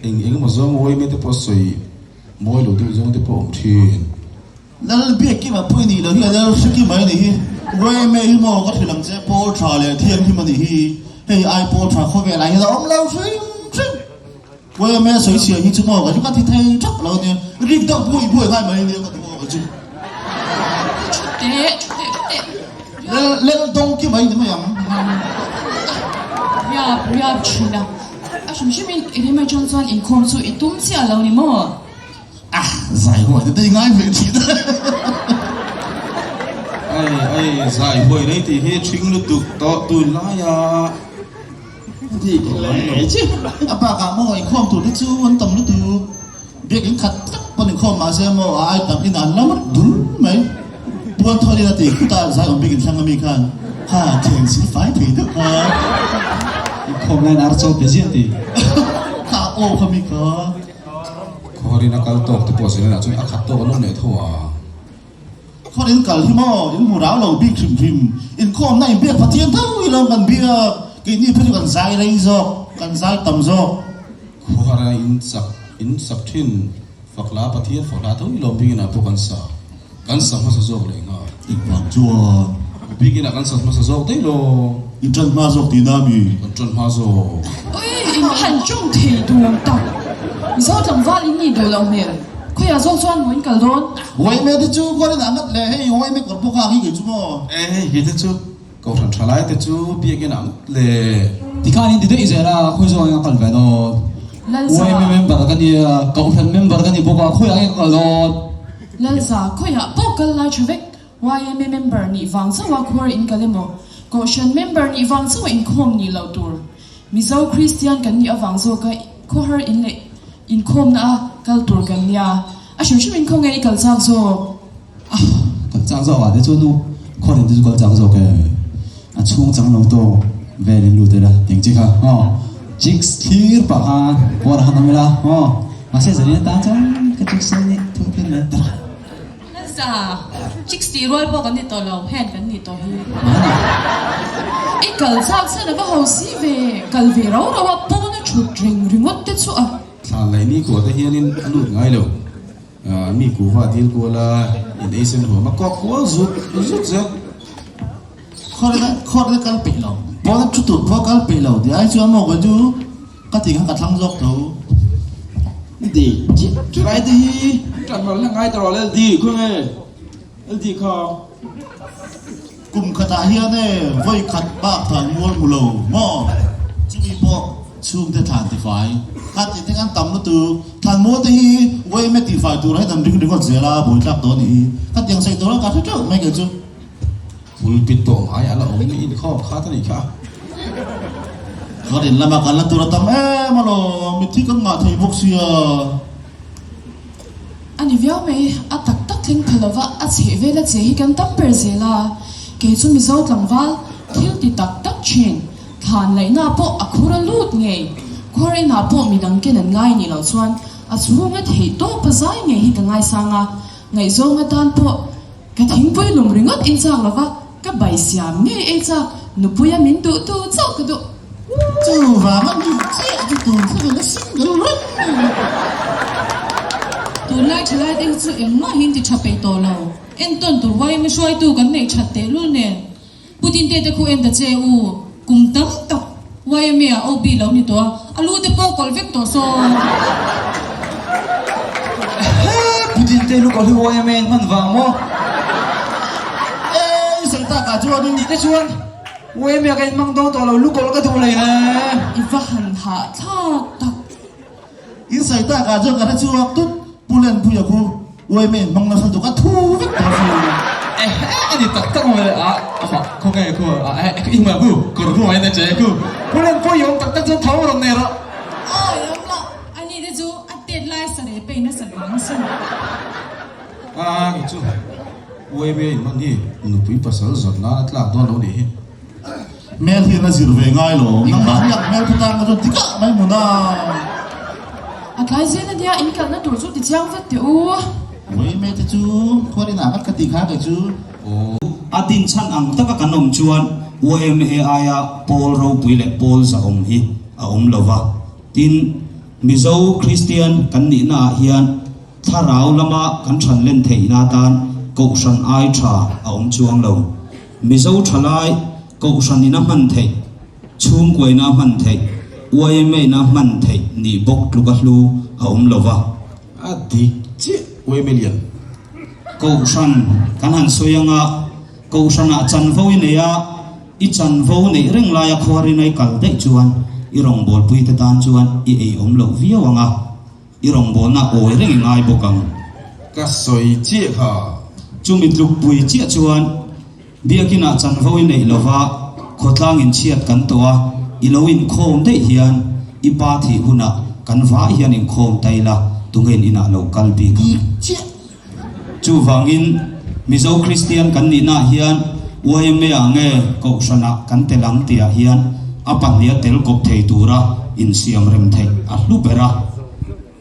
eng eng emaw zawng uaime te pawh sawi mawi lo deuh zawng te pawh awm thin. Lal Biakkima pawh i nih loh hi a lal Hrikima i nih hi. Uaime hi maw ka hrilh ang che pawl tha leh thianghlim a nih hi. Hei ai pawl tha khawvel ah hian a awm lo hrim hrim. Uaime sawi chhia hi chu maw ka chu ka ti thei thak lo a nia. Rik deuh buai buai ngai mai a nia ka ti maw ka chu. Thu teh, thu teh, thu teh. Lal lal dawngkima i ni mai ang. Riap riap thin a. A hrim hrimin i rim atang chuan inkhawm chu i tum chiah lo ni maw? A zai huai te te ngai ve thin a. Ai ai zai huai rei tih hi thing lutuk tawh tunlai a. Dik hle chi. A bakah maw inkhawm tur te chu an tam lutuk. Biakin khat tak pawn inkhawm mahse maw a ai tam in an la mat dul mai. Puan thawn in a ti khut a zai awm bikin thlang ami khan kha thleng sil fai thei deuh kha. Inkhawm laiin ar chaw pe ziah ti. Kha aw kha mi kha. Khawrin a kal tawk te pawh zirna chuan a khat tawk an awm leh tho a. Khawrin kal hi maw in hmu rau lo bik hrim hrim, inkhawmna in biak Pathian tho i lo kan biak, keini phei chu kan zai rei zawk, kan zai tam zawk. Khuara in chak in sak thin fakla Pathian fakla tho i lawm bikin ah pawh kan sa, kan sa hmasa zawk leh nghal. Engvang chuan? Bikin ah kan sa hmasa zawk daih lo. In ṭan hma zawk tihna mi? Kan ṭan hma zawk. Ui, in han ṭawng thei dun tak. Mizo tlangval in nih duh loh hmel. Khawiah zawk chuan maw in kal dawn? Uaime te chu khuarin ah ngat le hei uaime kawr pawh kha ang hi kei chu maw? E hei hi te chu Kohhran tha lai te chu biakin ah ngat le. Tikhan in ti daih zel a, khawi zawng eng a kal ve dawn? Uaime member ka nia, Kohhran member ka ni bawk a, khawiah nge ka kal dawn? Lalza, khawiah pawh kal lai tha vek. Yma member nih vang chauha khuar in kal emaw, Kohhran member nih vang chauha inkhawm nih loh tur. Mizo Kristian kan nih avang zawka khawhar in leh inkhawmna a kal tur kan nia. A hrim hrim in khawnge i kal chak zawk? Ah, kal chak zawk ah te chuan u khuar in te chu kal chak zawk e. A chhung chang lo tawk vel in lut ila teng chi kha aw. Chicks thlir pah kha khuar han awm ila aw. Mahse zanin atan chuan ka chicks a nih thu thil mai ta. Nasa, chicks tih rual pawh kan ni tawh lo, hen kan nih tawh hi. I kal chak chuan a va ho si ve, kal ve rau rau a pawn a thut reng ringawt te chu a. Thlan leh ni kuah te hianin a lut ngai lo, mi kuhva dil kual a, in ei sen huam a kawk kual zut zut zel. Khawr na kal peih lo, pawn a thu tur pawh kal peih lo tih ai chuan maw kei chu ka ti kha ka thlang zawk tho. Di Chulai te hi tan ral na ngai ta rawh LD khawnge LD kha. Kum khatah hian e vawi khat bak thlan mual hmu lo maw chumi pawh chhungte thlan tifai kha tih te khan tam lutuk thlan mual te hi yma tifai tur ah hian an ring ringawt zel a buaithlak dawn nih hi khatiang sawi tur a ka hre teuh mai kei chu. Pulpit pawh ngai a la awm ni inkhawm khat a nih kha. Kan in lama kan la tur a tam em alawm, mitthi kan ngah thei bawk sia. A ni viau mai, a tak tak thleng pha lova a chheh vel a che hi kan tam ber zel a, kei chu Mizo tlangval thil ti tak tak thin, thlan laihna pawh a khur a lut ngei, khuar inah pawh midang ken an ngai nih loh chuan a chhunga theih tawpa zai ngei hi ka ngaisang a, ngaihzawng atan pawh Ka thingpui lum ringawt in chak lova, ka bai siam ngei ei chak, nupuia min duh tu chauh ka duh. Chuvang a nih chiah chu tun thlenga la single reng mai. Tunlai thalai te hi chu engmah hi in ti tha peih tawh lo. Entawn tur yma hruaitu kan neih that tehlul nen. Pu Dinte te khu en ta che u, kum tam tak yma ah OB lo ni tawh a, a lu te pawh kawlh vek tawh saw. Ehe, Pu Dinte lu kawlh hi yma in hman vang maw? Eii, sawi tak ah chuan in. Tih te chuan yma ka in hmang dawn tawh lo, lu kawlh ka duh lei le. I va han hahthlak tak. In sawi tak ah chuan ka hre chhuak tut, Pu Lenpuia khu Uaime in hmang nasa tuk a thu vek tawh a si. Ehe a ni tak tak maw le a amah khaw nge khu a eh i hmuh khu kawr hmuh in a che khu Pu Lenpuia i awm tak tak chuan tho rawn nei rawh. Awi awm lo a ni te chu a tet lai sareh pei nasa vang sin. A ni chu Uaime in hman hi nupui pasal zawrh nan a tlak dawn lo nih hi. Hmel hian a zir ve ngai lo. Nangmah hi ang hmel khawtang kha chuan tikah mai hmun a. A tlai zel ania in kalna tur chu ti chiang vat teh u. Uaime te chu khuarin ah ngat ka tih kha kei chu. A din chhan ang taka kan awm chuan. YMA aia pawl ropui leh pawl zahawm hi a awm lo va. Tin, Mizo Kristian kan nihna ah hian thlarau lama kan than len theihna atan Kohhran ai tha a awm chuang lo. Mizo thalai Kohhran in a hman theih, chhungkuaina a hman theih, YMA in a hman theih nih bawk tluka hlu a awm lo va. A dik chiah YMA lian. Kohhran kan han sawi anga Kohhranah chanvo i nei a, i chanvo neih reng laia khuarin a i kal daih chuan i rawngbawlpuite tan chuan i ei awm loh viau ang a, i rawngbawlna awi reng i ngai bawk ang. Ka sawi chiah kha. Chumi tlukpui chiah chuan Biakinah chanvo i neih lova khawtlang inchhiat kan tawh a, i lo inkhawm daih hian i pa thih hunah kan vai hian inkhawm ta ila tunge in inah lo kal bik ang. Chuvangin Mizo Kristian kan nihnaah hian YMA ah nge Kohhranah kan tel ang tihah hian a pahniha tel kawp thei tura insiam rem theih a hlu ber a.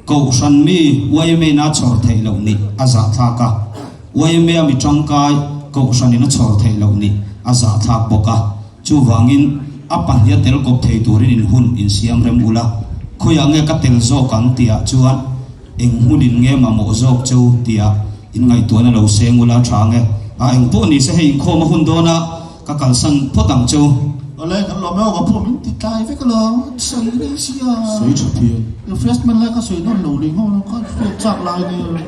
Kohhran mi YMA in a chhawr theih loh nih a zahthlak a, YMA a mi tangkai Kohhran in a chhawr theih loh nih a zahthlak bawk a. Chuvangin a pahniha tel kawp thei turin in hun insiam rem ula, khawiah nge ka tel zawk ang tihah chuan, Eng hmunin nge mamawh zawk cheu tia in ngaihtuahna lo seng ula tha nge? A eng pawh ni se hei inkhawm a hun dawn a, ka kalsan phawt ang cheu. Awle kan lawm emaw ka pawh min ti tlai vek alawm, sawi rei sia. Sawi tha phian. Refreshment lai ka sawi nawn lo lui nghawng lo kha hriat chak lai nia.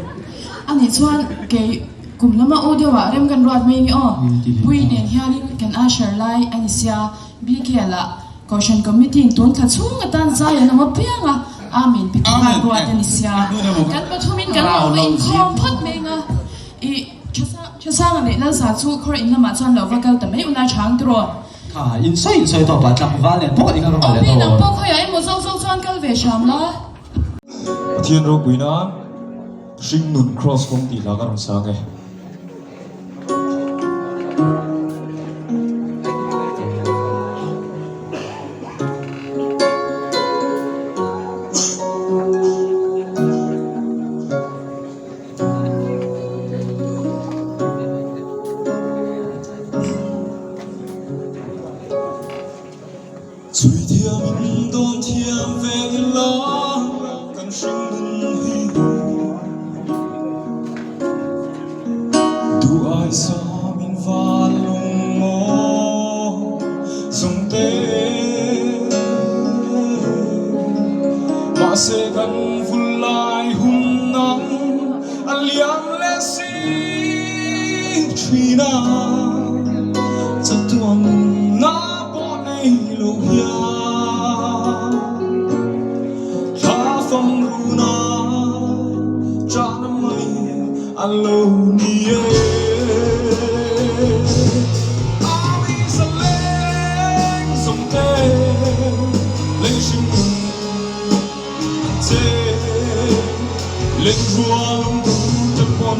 Anih chuan kei kum lama u deuhah rem kan ruat mai nge aw. Pui nen hianin kan usher lai a ni sia, BK lah Kohhran Committee in tun thla chhung atan zai an awm apiang a, Amen ti nghal ruat a ni sia. Kan pathumin kan lo va inkhawm phawt mai anga, i Thasanga leh Lalsa chu khawr in lamah chuan lo va kal ta mai ula chhang tiraw. Kha, in sawi in sawi tawp a, tlangval nen pawh kan inkhawm kal leh dawn. Awmi nang pawh khawiah emaw zawk zawk chuan kal ve hram la. Pathian ropui nan hringnun cross kawng tih hla ka rawn sang e. Chhui thiamin dawn thiam ve ila kan hringnun hi Duh ai samin val lung maw zawngte Mahse kan vul lai hun nang a liam leh si thin a Chatuan na pawh nei lo hian thla fam runa chahna mai a lo ni e. A mi sa leng zawng te lei hrim nun an che len rual awm tur te pawn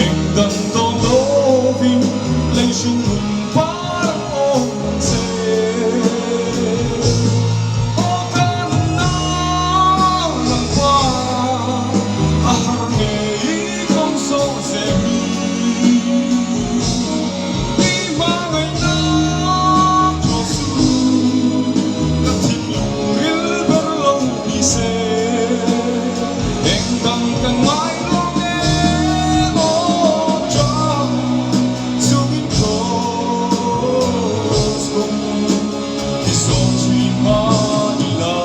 eng dang dawn lovin lei hrim nun par ang awm ang che. Aw ka nunna lang pa a har ngei kawng zawh zel hi i hmangaihna thaw chu ka thinlung ril ber lo ni se eng dang ka ngai lo em aw chang chungin cross kawng i zawh thin mah ila.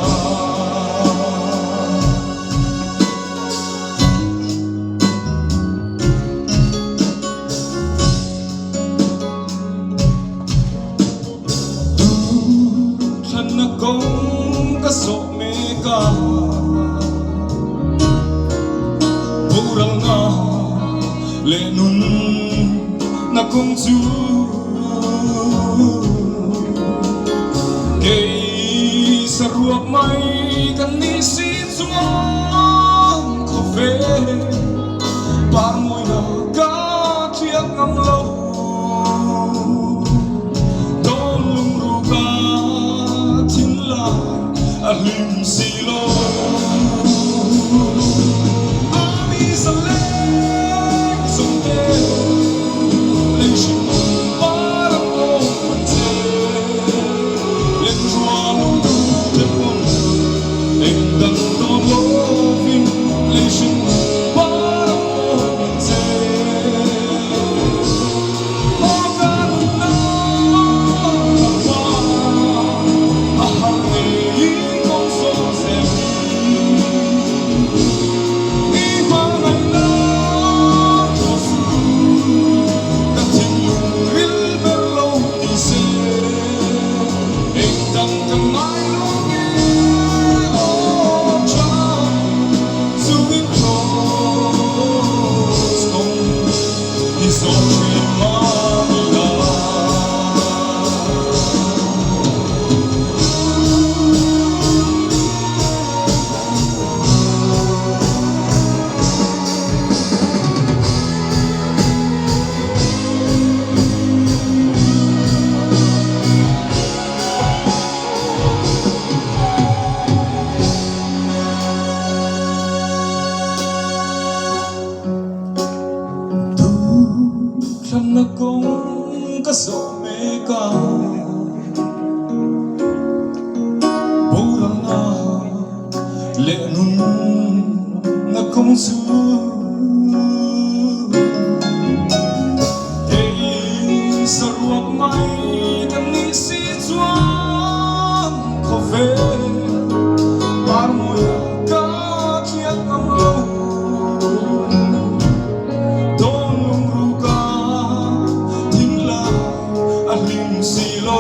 Duhthlanna kawng ka zawh mek a, boralna leh nunna kawng chu kei saruak mai kan nih si chuan khawvel par mawina ka thiat ngam lo. Dawn lungru ka thinlai a hlim si lo. A mi sa leng zawng te lei hrim par an awm ang che. dang ka ngai lo nge aw tha chungin cross kawng i zawh thin mah ila. Duhthlanna kawng ka zawh mek a, boralna leh nunna kawng chu kei saruak mai kan nih si chuan khawvel parmawia ka thiat ngam lo. Dawn lungruk a thinlai a hlim si lo.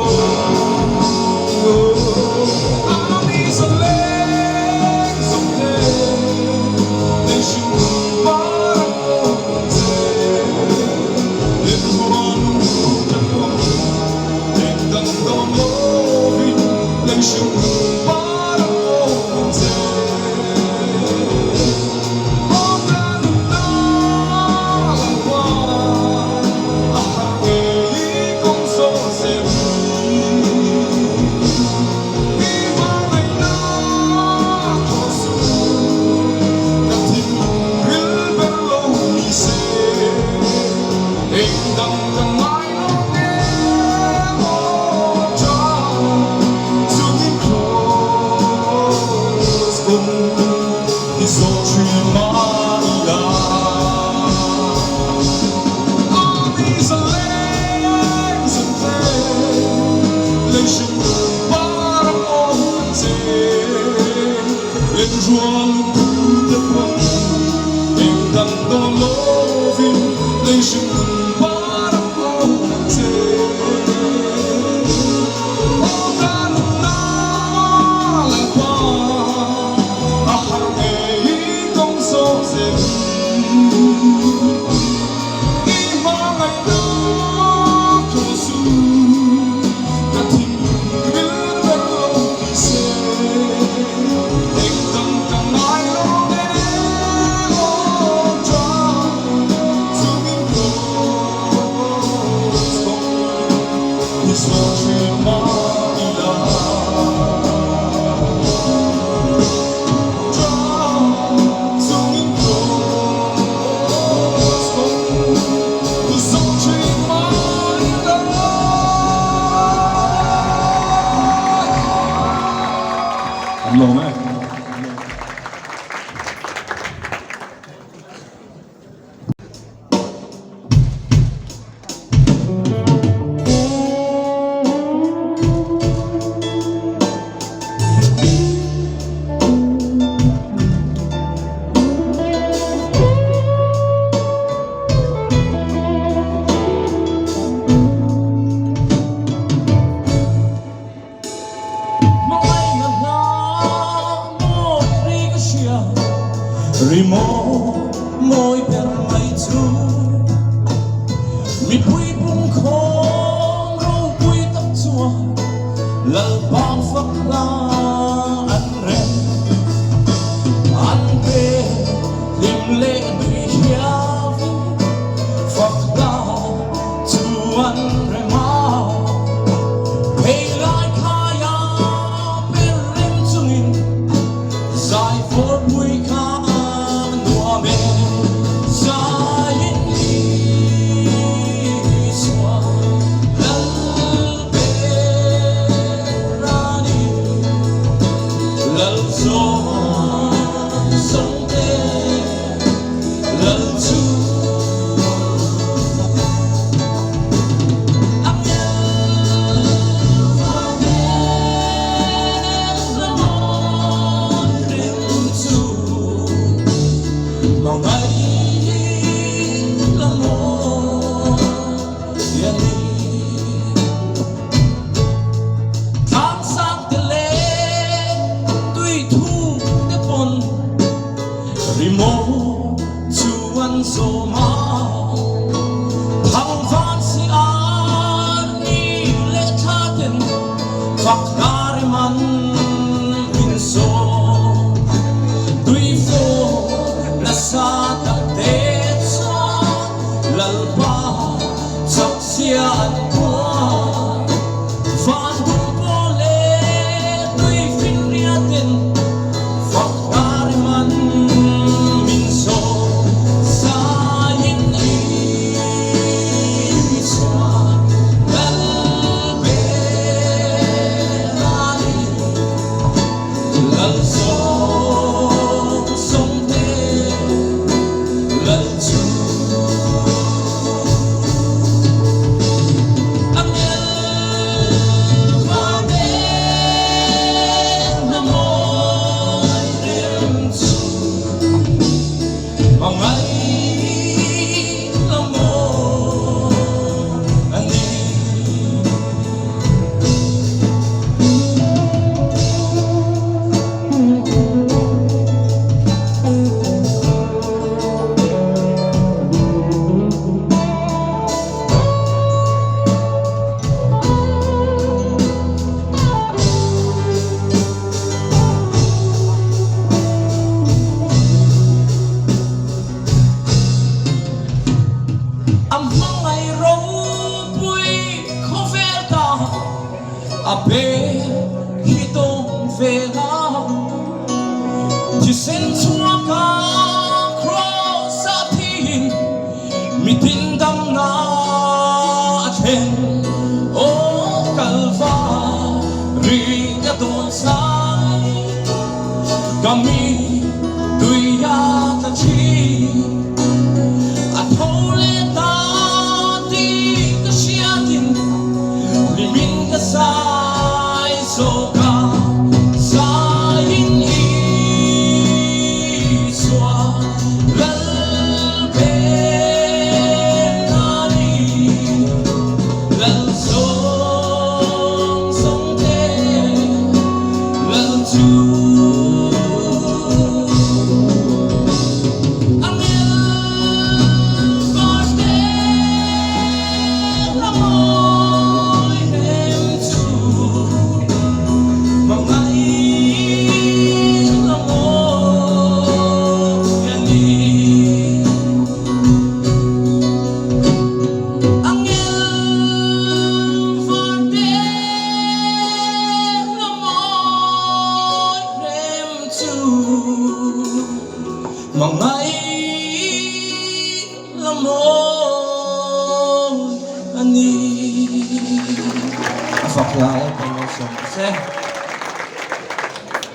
Ami zaleng zawng te nei hrim par ang aw che. Lenrual lungruk a kawng eng dang dawn lovin nei hrim par ang aw che. I zawh thin mah ila. Ami zaleng zante lei hrim par ang aw che. Lenrual lungphu te pawn eng dang dawn lovin lei hrim nun par ang aw che. Aw ka nunna Lalpa a har ngei kawng zawh zel i hmangaihna thaw chu ka thinlung ril ber lo ni se. Eng dang ka ngai lo nge aw tha chungin cross kawng i zawh thin mah ila. Tha chungin cross kawng i zawh thin mah ila. An lawm e. Hmangaihna hla mawi ri ka hria, ri mawi ber mai chu. Mipui pungkhawm ropui tak chuan Lalpa fak hla an rem. An pe hlim leh nui hiavin fak hla chu an rem a. Phei lai khaia per rem chungin zai fawr pui kha nuam e. Zaiin Isua Lalber a ni. Fak man min sawm Tuifawm nasa tak te chuan Lalpa chakzia an khuan Van dum pawh leh tuifinriat in Fak man min sawm Zaiin Isua Lal ber a ni. Lal zawng zawng te Lal chu a ngel vang em na mawi rem chu a ngai la maw a ni. A hmangaih ropui khawvel ta a pe hi tawng ve la. Thisen chhuaka kraws a thin mitin damna a thlen. Aw Kalvari ka dawn sai ka mi tuia tla thin. A tho leh ta tih ka hriatin hlimin ka sai zawk a, zaiin Isua lal ber a ni. Lal zawng zawng te lal chu.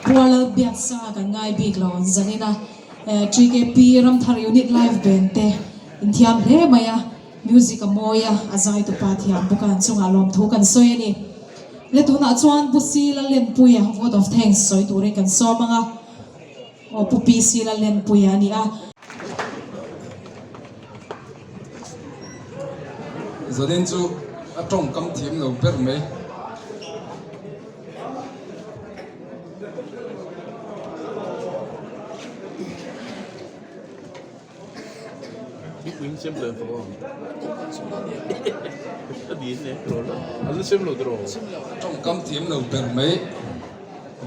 Pualal biaksa kan ngai bik lo an zanin a, TKP Ramthar Unit Live Band te inthiam hle mai a, music a mawi a, a zai tupa thiam bawk a, an chungah lawmthu kan sawi a ni. Le tunah chuan Pu Sila Lenpuia vote of thanks sawi turin kan sawm ang a. Aw Pu PC Lallenpuia a ni a. Zanin chu a tawngkam thiam lo ber mai. Tawngkam thiam lo ber mai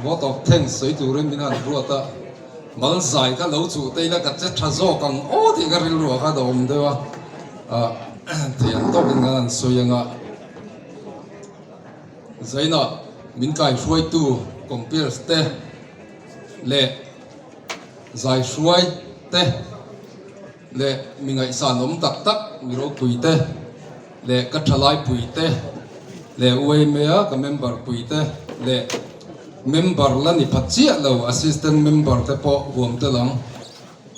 vote of thanks sawi turin min han ruat a, mal zai kha lo chuh te ila ka che tha zawk ang aw tih ka rilru ah khan a awm deuh a, ah thei ang tawkin kan han sawi ang a, Zainah min kaihruaitu compares te leh. Zaihruai te leh mi ngaihsan awm tak tak mi ropui te leh ka thalai pui te leh UMA ka member pui te leh member la ni pha chiah lo assistant member te pawh huam tel ang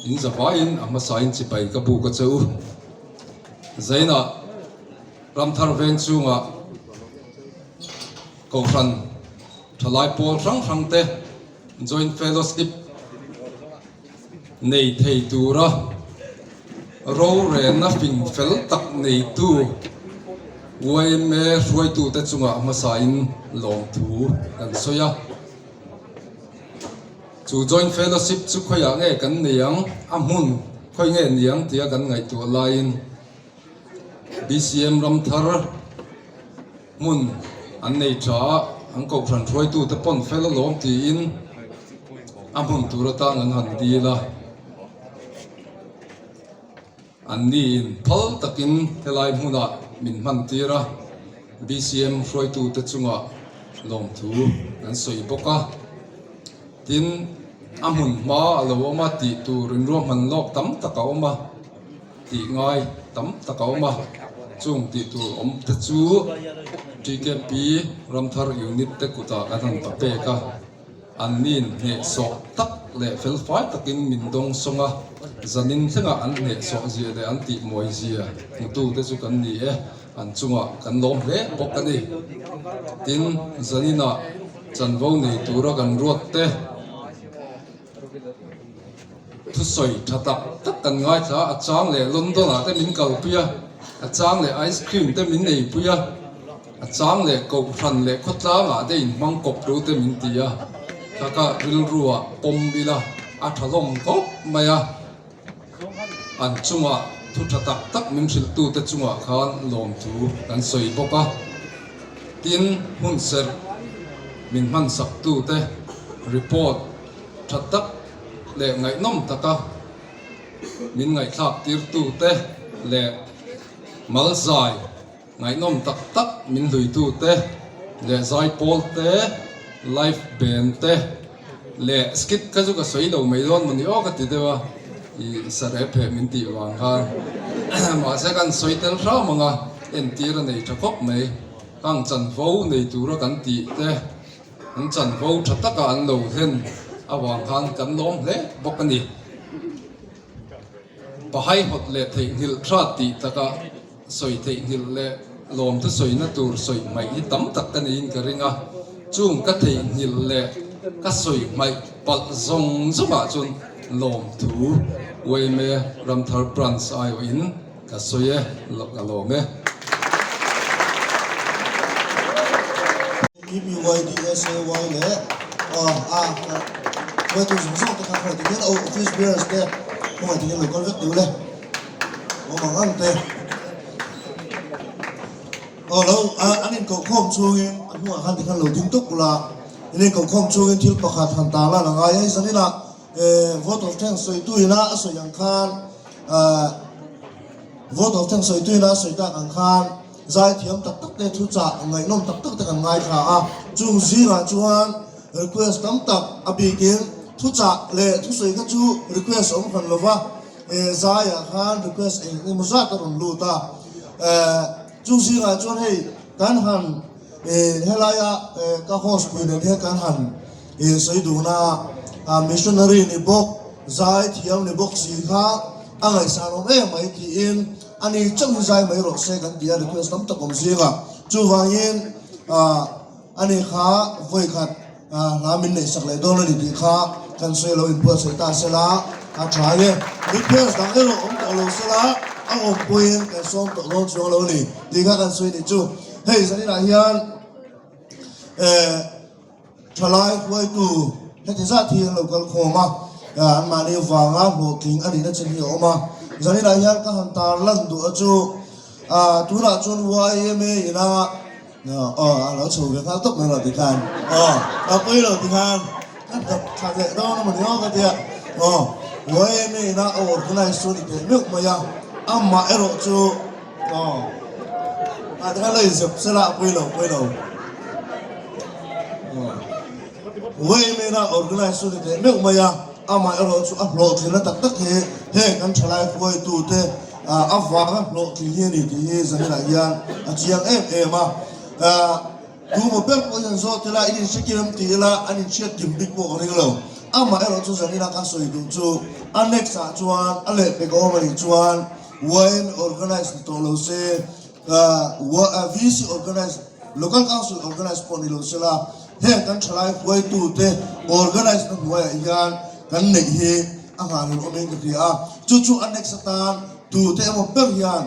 in zavaiin a hmasain chibai ka buk a che u. Zainah Ramthar veng chungah Kohhran thalai pawl hrang hrang te Joint Fellowship nei thei tura rorelna fing fel tak neitu yma hruaitute chungah hmasain lawmthu kan sawi a. Chu Joint Fellowship chu khawiah nge kan nei ang, a hmun khawi nge ni ang tia kan ngaihtuah laiin BCM Ramthar hmun an nei tha a. an kohhran hruaitute pawn fel alawm tiin a hmun tur atan an han dil a. Anniin phal takin helai hmunah min hman tir a, BCM hruaitute chungah lawmthu an sawi bawk a. Tin, a hmun hma a lo awm a tih tur inruahman lawk tam tak a awm a, tih ngai tam tak a awm a, chung tih tur awm te chu TKP Ramthar Unit te kutah kan han ta pek a. Anni'n hnehsawh tak leh felfai takin min dawng sawng a, zanin thlengah an hnehsawh zia leh an tihmuai zia hmutute chu kan ni e, an chungah kan lawm hle bawk a ni. Tin, zaninah chanvo nei tura kan ruat te thusawi tha tak tak kan ngaithla a, a chang leh London ah te min kalpui a, a chang leh ice cream te min neipui a. A chang leh kohhran leh khawtlangah te inhmang kawp ru te min ti a, taka rilruah pawm ila a tha hlawm khawp mai a, an chungah thu tha tak tak min hrilhtute chungah khan lawmthu kan sawi bawk a, tin hmun serh min hmansaktute report tha tak leh ngaihnawm taka min ngaihthlak tirtute leh malzai. Ngaihnawm tak tak min hluitute leh zaipawl te, live band te leh skit kha chu ka sawi lo mai dawn mawni aw ka ti deuh a, i sarep heh min tih vang khan mahse kan sawi tel hram ang a, entir a nei tha khawp mai, hang chanvo nei tura kan tih te an chanvo tha taka an lo hlen avang khan kan lawm hle bawk a ni. Pahaihawt leh theihnghilh hrat tih taka sawi theihnghilh leh lawmthu sawina tur sawi hmaih hi tam tak ka niin ka ring a, chung ka theihnghilh leh ka sawi hmaih palh zawng zawngah chuan lawmthu yma Ramthar Branch aiawhin ka sawi e, ka lawm e. PPYDSAY leh a hruaitu zawng zawng te kha khawngaih takin office bearers te khawngaih takin lo kal vek teh ule awm ang ang te aw lo an inkohkhawm chungin a hnungah khan tikhan lo ding tawp ula in inkohkhawm chungin thil pakhat han tar lan a ngai a hei zanin ah vote of thanks sawitu ina a sawi ang khan vote of thanks sawitu ina a sawi tak ang khan Zaithiam tak tak te thu chah ngaihnawm tak tak te kan ngaithla a, chung zingah chuan request tam tak a bikin thu chah leh thusawi kha chu request a awm hran lo va, zaiah khan request eng emaw zat a rawn lut a, chung zingah chuan hei kan han helaia ka host pui nen hian kan han sawi dun a, missionary ni bawk, zaithiam ni bawk si kha a ngaihsan awm em mai tiin. A ni chauh hi zai mai rawh se kan ti a, request tam tak awm zing a. Chuvangin ah a ni kha vawi khat ah hla min neih sak leh dawn a ni tih kha kan sawi lo inbuatsaih ta sela a tha e. Request dang erawh awm tawh lo sela a awm pawhin kan sawm tawh dawn chuang lo a ni tih kha kan sawi ni chu. Hei zaninah hian eh. Thalai huaitu heti zat hi an lo kal khawm a, anmahni vanga hlawhtling a nihna chin hi a awm a. Zaninah hian ka han tar lan duh a chu, tunah chuan YMA ina aw a lo chho ve nghal tawp mai lo tikhan aw a pawi lo tikhan ka dap thla leh dawn a mawni aw ka tia aw YMA ina a organize chu a ni teh meuh mai a, amah erawh chu Aw, ah tikhan lo inzep sela a pawi lo, pawi lo. Aw, Wayman-a organise chu ni teh meuh mai a, amah erawh chu a hlawhtlinna tak tak hi heng kan thalai hruaitute a vanga hlawhtling hi a ni tih hi Zaninah hian a chiang em em a. Tumaw ber pawh hian zawt ila in inhre kim ti ila an inhriat kim bik pawh ka ring lo. Amah erawh chu Zaninah ka sawi duh chu a next ah chuan a lehpek a awm a nih chuan YM organize ni tawh lo se, VC organize, Local Council organize pawh ni lo se la, heng kan thalai hruaitute organize na hnuaiah hian kan neih hi a nghahhlelh awmin ka hria a. Chu chu a next atan tute emaw ber hian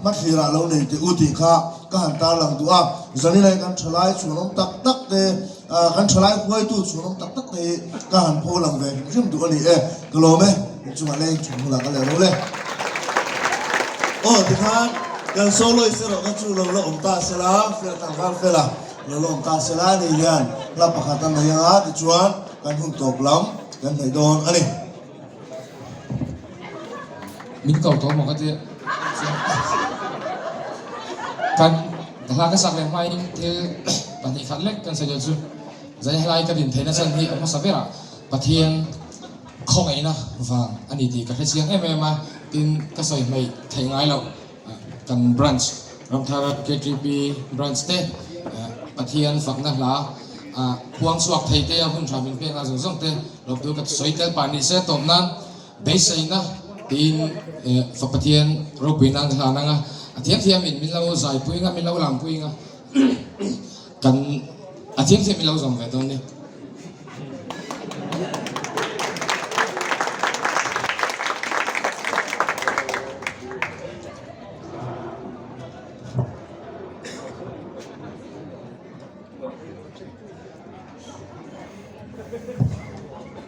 hmathlir ah lo nei teh u tih kha ka han tarlang duh a. Zanilai kan thalai chhuanawm tak tak te, kan thalai hruaitu chhuanawm tak tak te hi ka han pho lang ve hrim hrim duh a ni e. Ka lawm e, inchungah leng chhun hmunah ka leh ro le. Aw tikhan kan solo i se rawh kha chu lo la awm ta se la, fel tlangval fel a. Lo lawm ta se la ni hian hla pakhat a nei anga tichuan kan hun tawp lam kan hnaih dawn a ni. Min ko tawh maw ka ti kan hla ka sak leh hmain thil pahnih khat lek kan sawi dawn chu zai helai ka din theihna chan hi a hmasa berah Pathian khawngaihna vang a ni tih ka hrechiang em em a, tin ka sawi hmaih theih ngai loh. Kan branch Ramthar KTP branch te Pathian fakna hla khuang chhuak thei te a hun tha min pek a zawng zawng te lawmtu ka sawi tel pah ni se tawp nan beiseina tiin fa Pathian ropui nan ka hlan ang a, a thiam thiam in min lo zai pui ang a min lo lam pui ang a kan a thiam thiam min lo zawm ve dawn ni.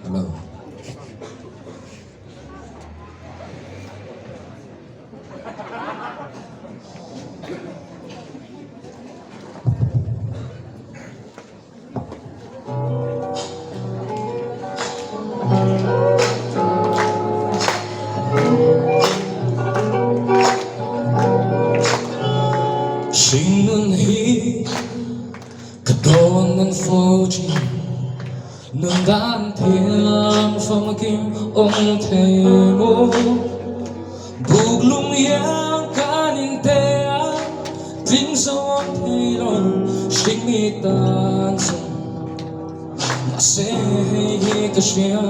Hello. Hringnun hi ka dawn nan fo thin, nun dan thiam famkim awm thei maw? Buk lung iang kan inte a, tling zo awm thei lo, hring mi tan chuan. Mahse hei hi ka hria,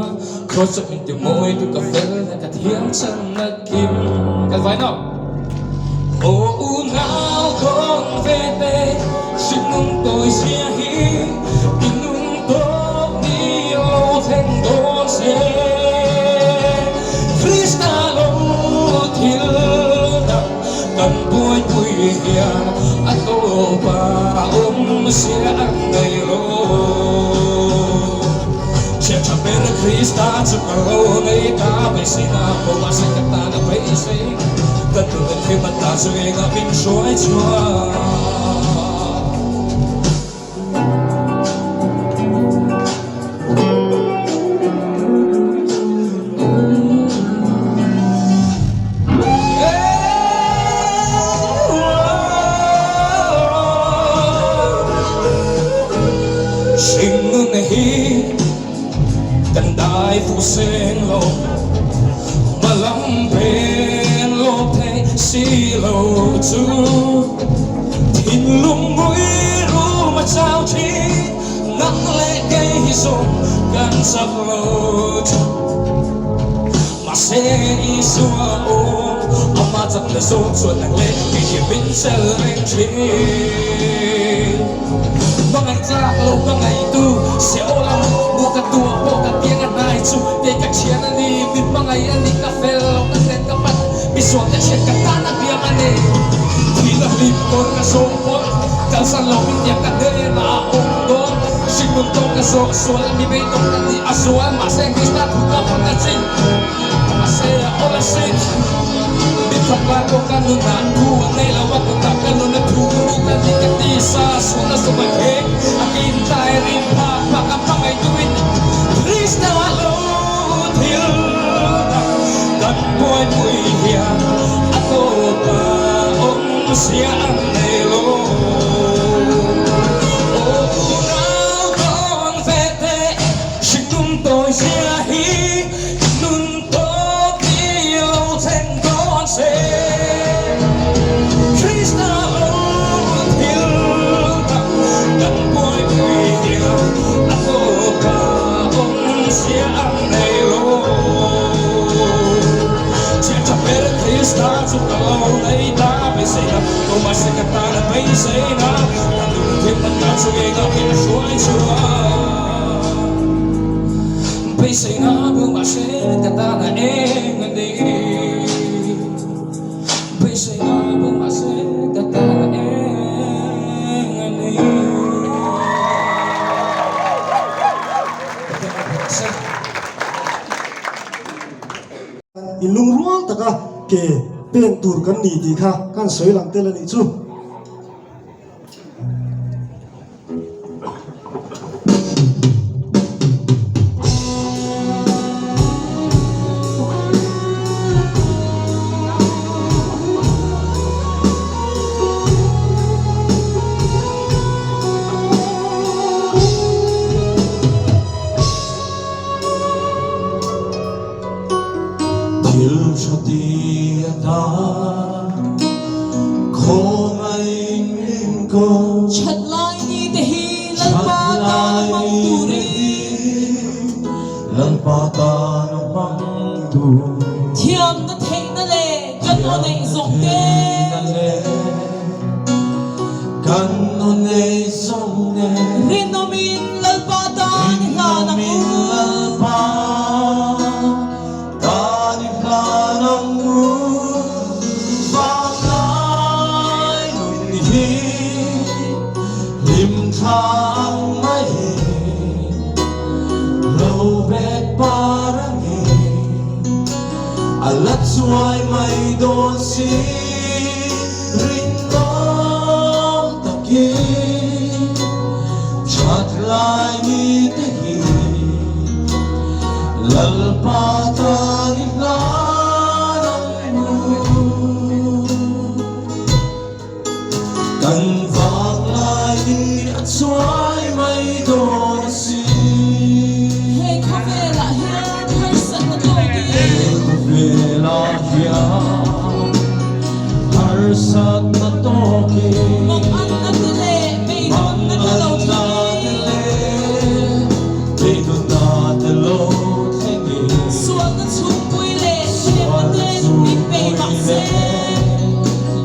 Cross chu min ti mawi tu ka fel na ka thiam chan na kim kan vai no. Aw unau dawn ve te, hringnun tawi zia hi, i nun tawp ni lo thleng dawn se. Krista lo thil dang kan buaipui hian a tawp a awm sia an nei lo. Chhiat tha ber Krista chu ka lo nei ta, beiseina pawh mahse ka tan a beisei. Ka nun a thim a ta chu engah min hruai chhuak. Hringnun hi kan dai fuh seng lo, hmalam pen lawm thei si lo chu. Thinlung mui rum a chau thin, nang leh kei hi zawng kan chak lo thin. Mahse Isua awm, amah chakna zawng chuan nang leh kei hi min chel reng thin. Hmangaih tlak lo ka ngaihtu, se aw lam mu ka tuah pawh ka piang a hnai chu, kei ka thian a ni, min hmangaih a ni, ka fel lo ka hnen ka pat, mi sual te thian ka tan a biang a ni. Thihna hlim kawr ka zawh pawh, kalsan lo min tiang ka hnenah a awm dawn, hringnun tawng ka zawh sual a mi beidawng ka ni a zual, mahse Krista thu ka hman a chin, mahse a awl a sin. Mi thawk lai pawh ka nunah thu a nei lo a, kutah ka nun a thu ka ni ka ti sa, sualna zawm a kheng, a kin tlai rin phak phak a hmangaihtuin Krista lo thil dang kan buaipui hian a tawp a awm sia an nei lo. Aw unau tawn ve teh, hringnun tawi zia hi nun tawp ni lo thleng dawn se. Krista lo thil dang kan buaipui hian a tawp a awm sia an nei lo. Chiah tha ber Krista chu ka lo nei ta beiseina, tumah se ka tan a beiseina, ka lungthin a ta chu engah nge a hruai chhuah. Beiseina tumah se ka tan a eng a ni. Beiseina tumah se ka tan a eng a ni. In lungrual taka ke pen tur kan ni tih kha kan sawi lang tel a nih chu. Thil tha ti a tan khawngaih min ko. That lai ni te hi Lalpa tan a hmang turin. Lalpa tan a hmang tur. Thiamna theihna leh kan aw neih zawng te. Kan aw neih zawng te. Rinawmin Lalpa tan i hlan ang u. Lalpa tan i hlan ang u. Vanlai nun hi hlim thla ang mai lo bet par a ni. A la chuai mai dawn si rinawm takin that lai ni te hi Lalpa tan i hlan ang u. Kan vang lai ni a chuai mai dawn a si. He khawvelah hian harsatna tawkin. He khawvelah hian harsatna tawkin. Manganna te leh beidawnna te lo thlengin. Beidawnna te lo thlengin. Sualna chhungpui leh thlemna ten min bei mah se.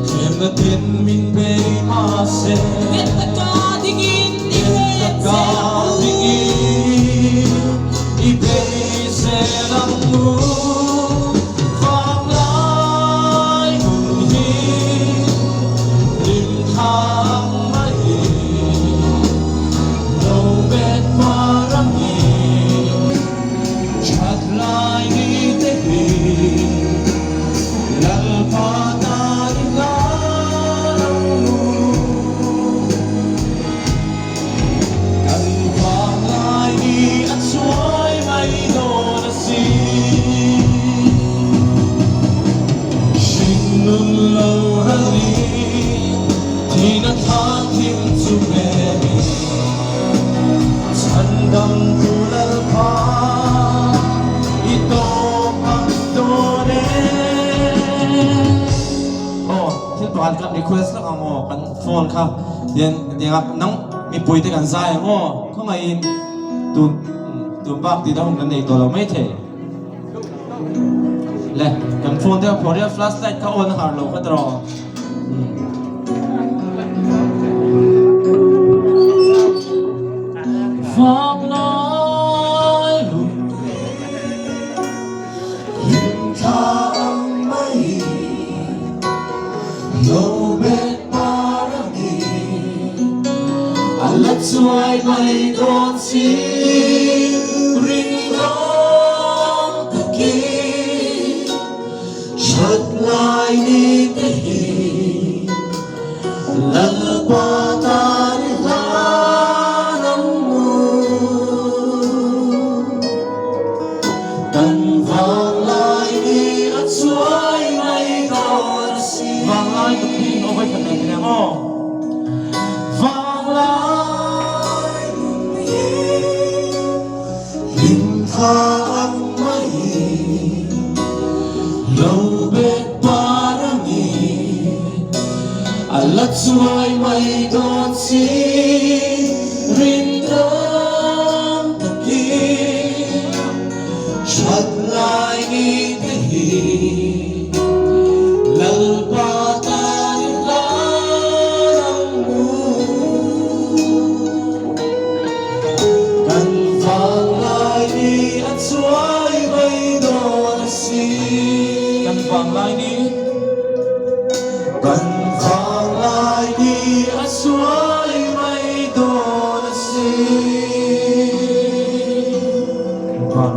Thlemna ten min bei mah se. Nghet taka dingin i bei zel ang u. I bei zel ang u. Vanglai nun hi hlim thlang mai lo bet par ang i. That lai ni te hi Lalpa tan i hlan ang u. Kan vanglai ni a chuai mai dawn a si. Hringnun lo ral ni thihna thlan thim chu hmel in chhandam tu Lalpa i tawp ang dawn e. Aw thil pakhat kan request lak ang maw kan phone kha tian tiang a nang mipui te kan zai ang aw khawngaihin tun tun bak tih dang kan nei tawh lo maithei le kan phone te a phawrh hian flash light kha on a har lo kha tawh. Vanglai lung hlim thla ang mai lo bet par a ni a la chuai mai dawn si rinawm takin that lai ni te hi Lalpa tan i hlan ang u. Kan vanglai ni a chuai mai dawn a si. Vanglai ka phi in awai khat nei thin em aw. Vanglai nun hi hlim tha ang mai lo bet par ang i a la chuai mai dawn si rinawm takin that lai ni te hi Lalpa tan i hlan ang u. Kan vanglai ni a chuai mai dawn a si. Kan vanglai ni. Kan vanglai ni a chuai mai dawn a si. Kan.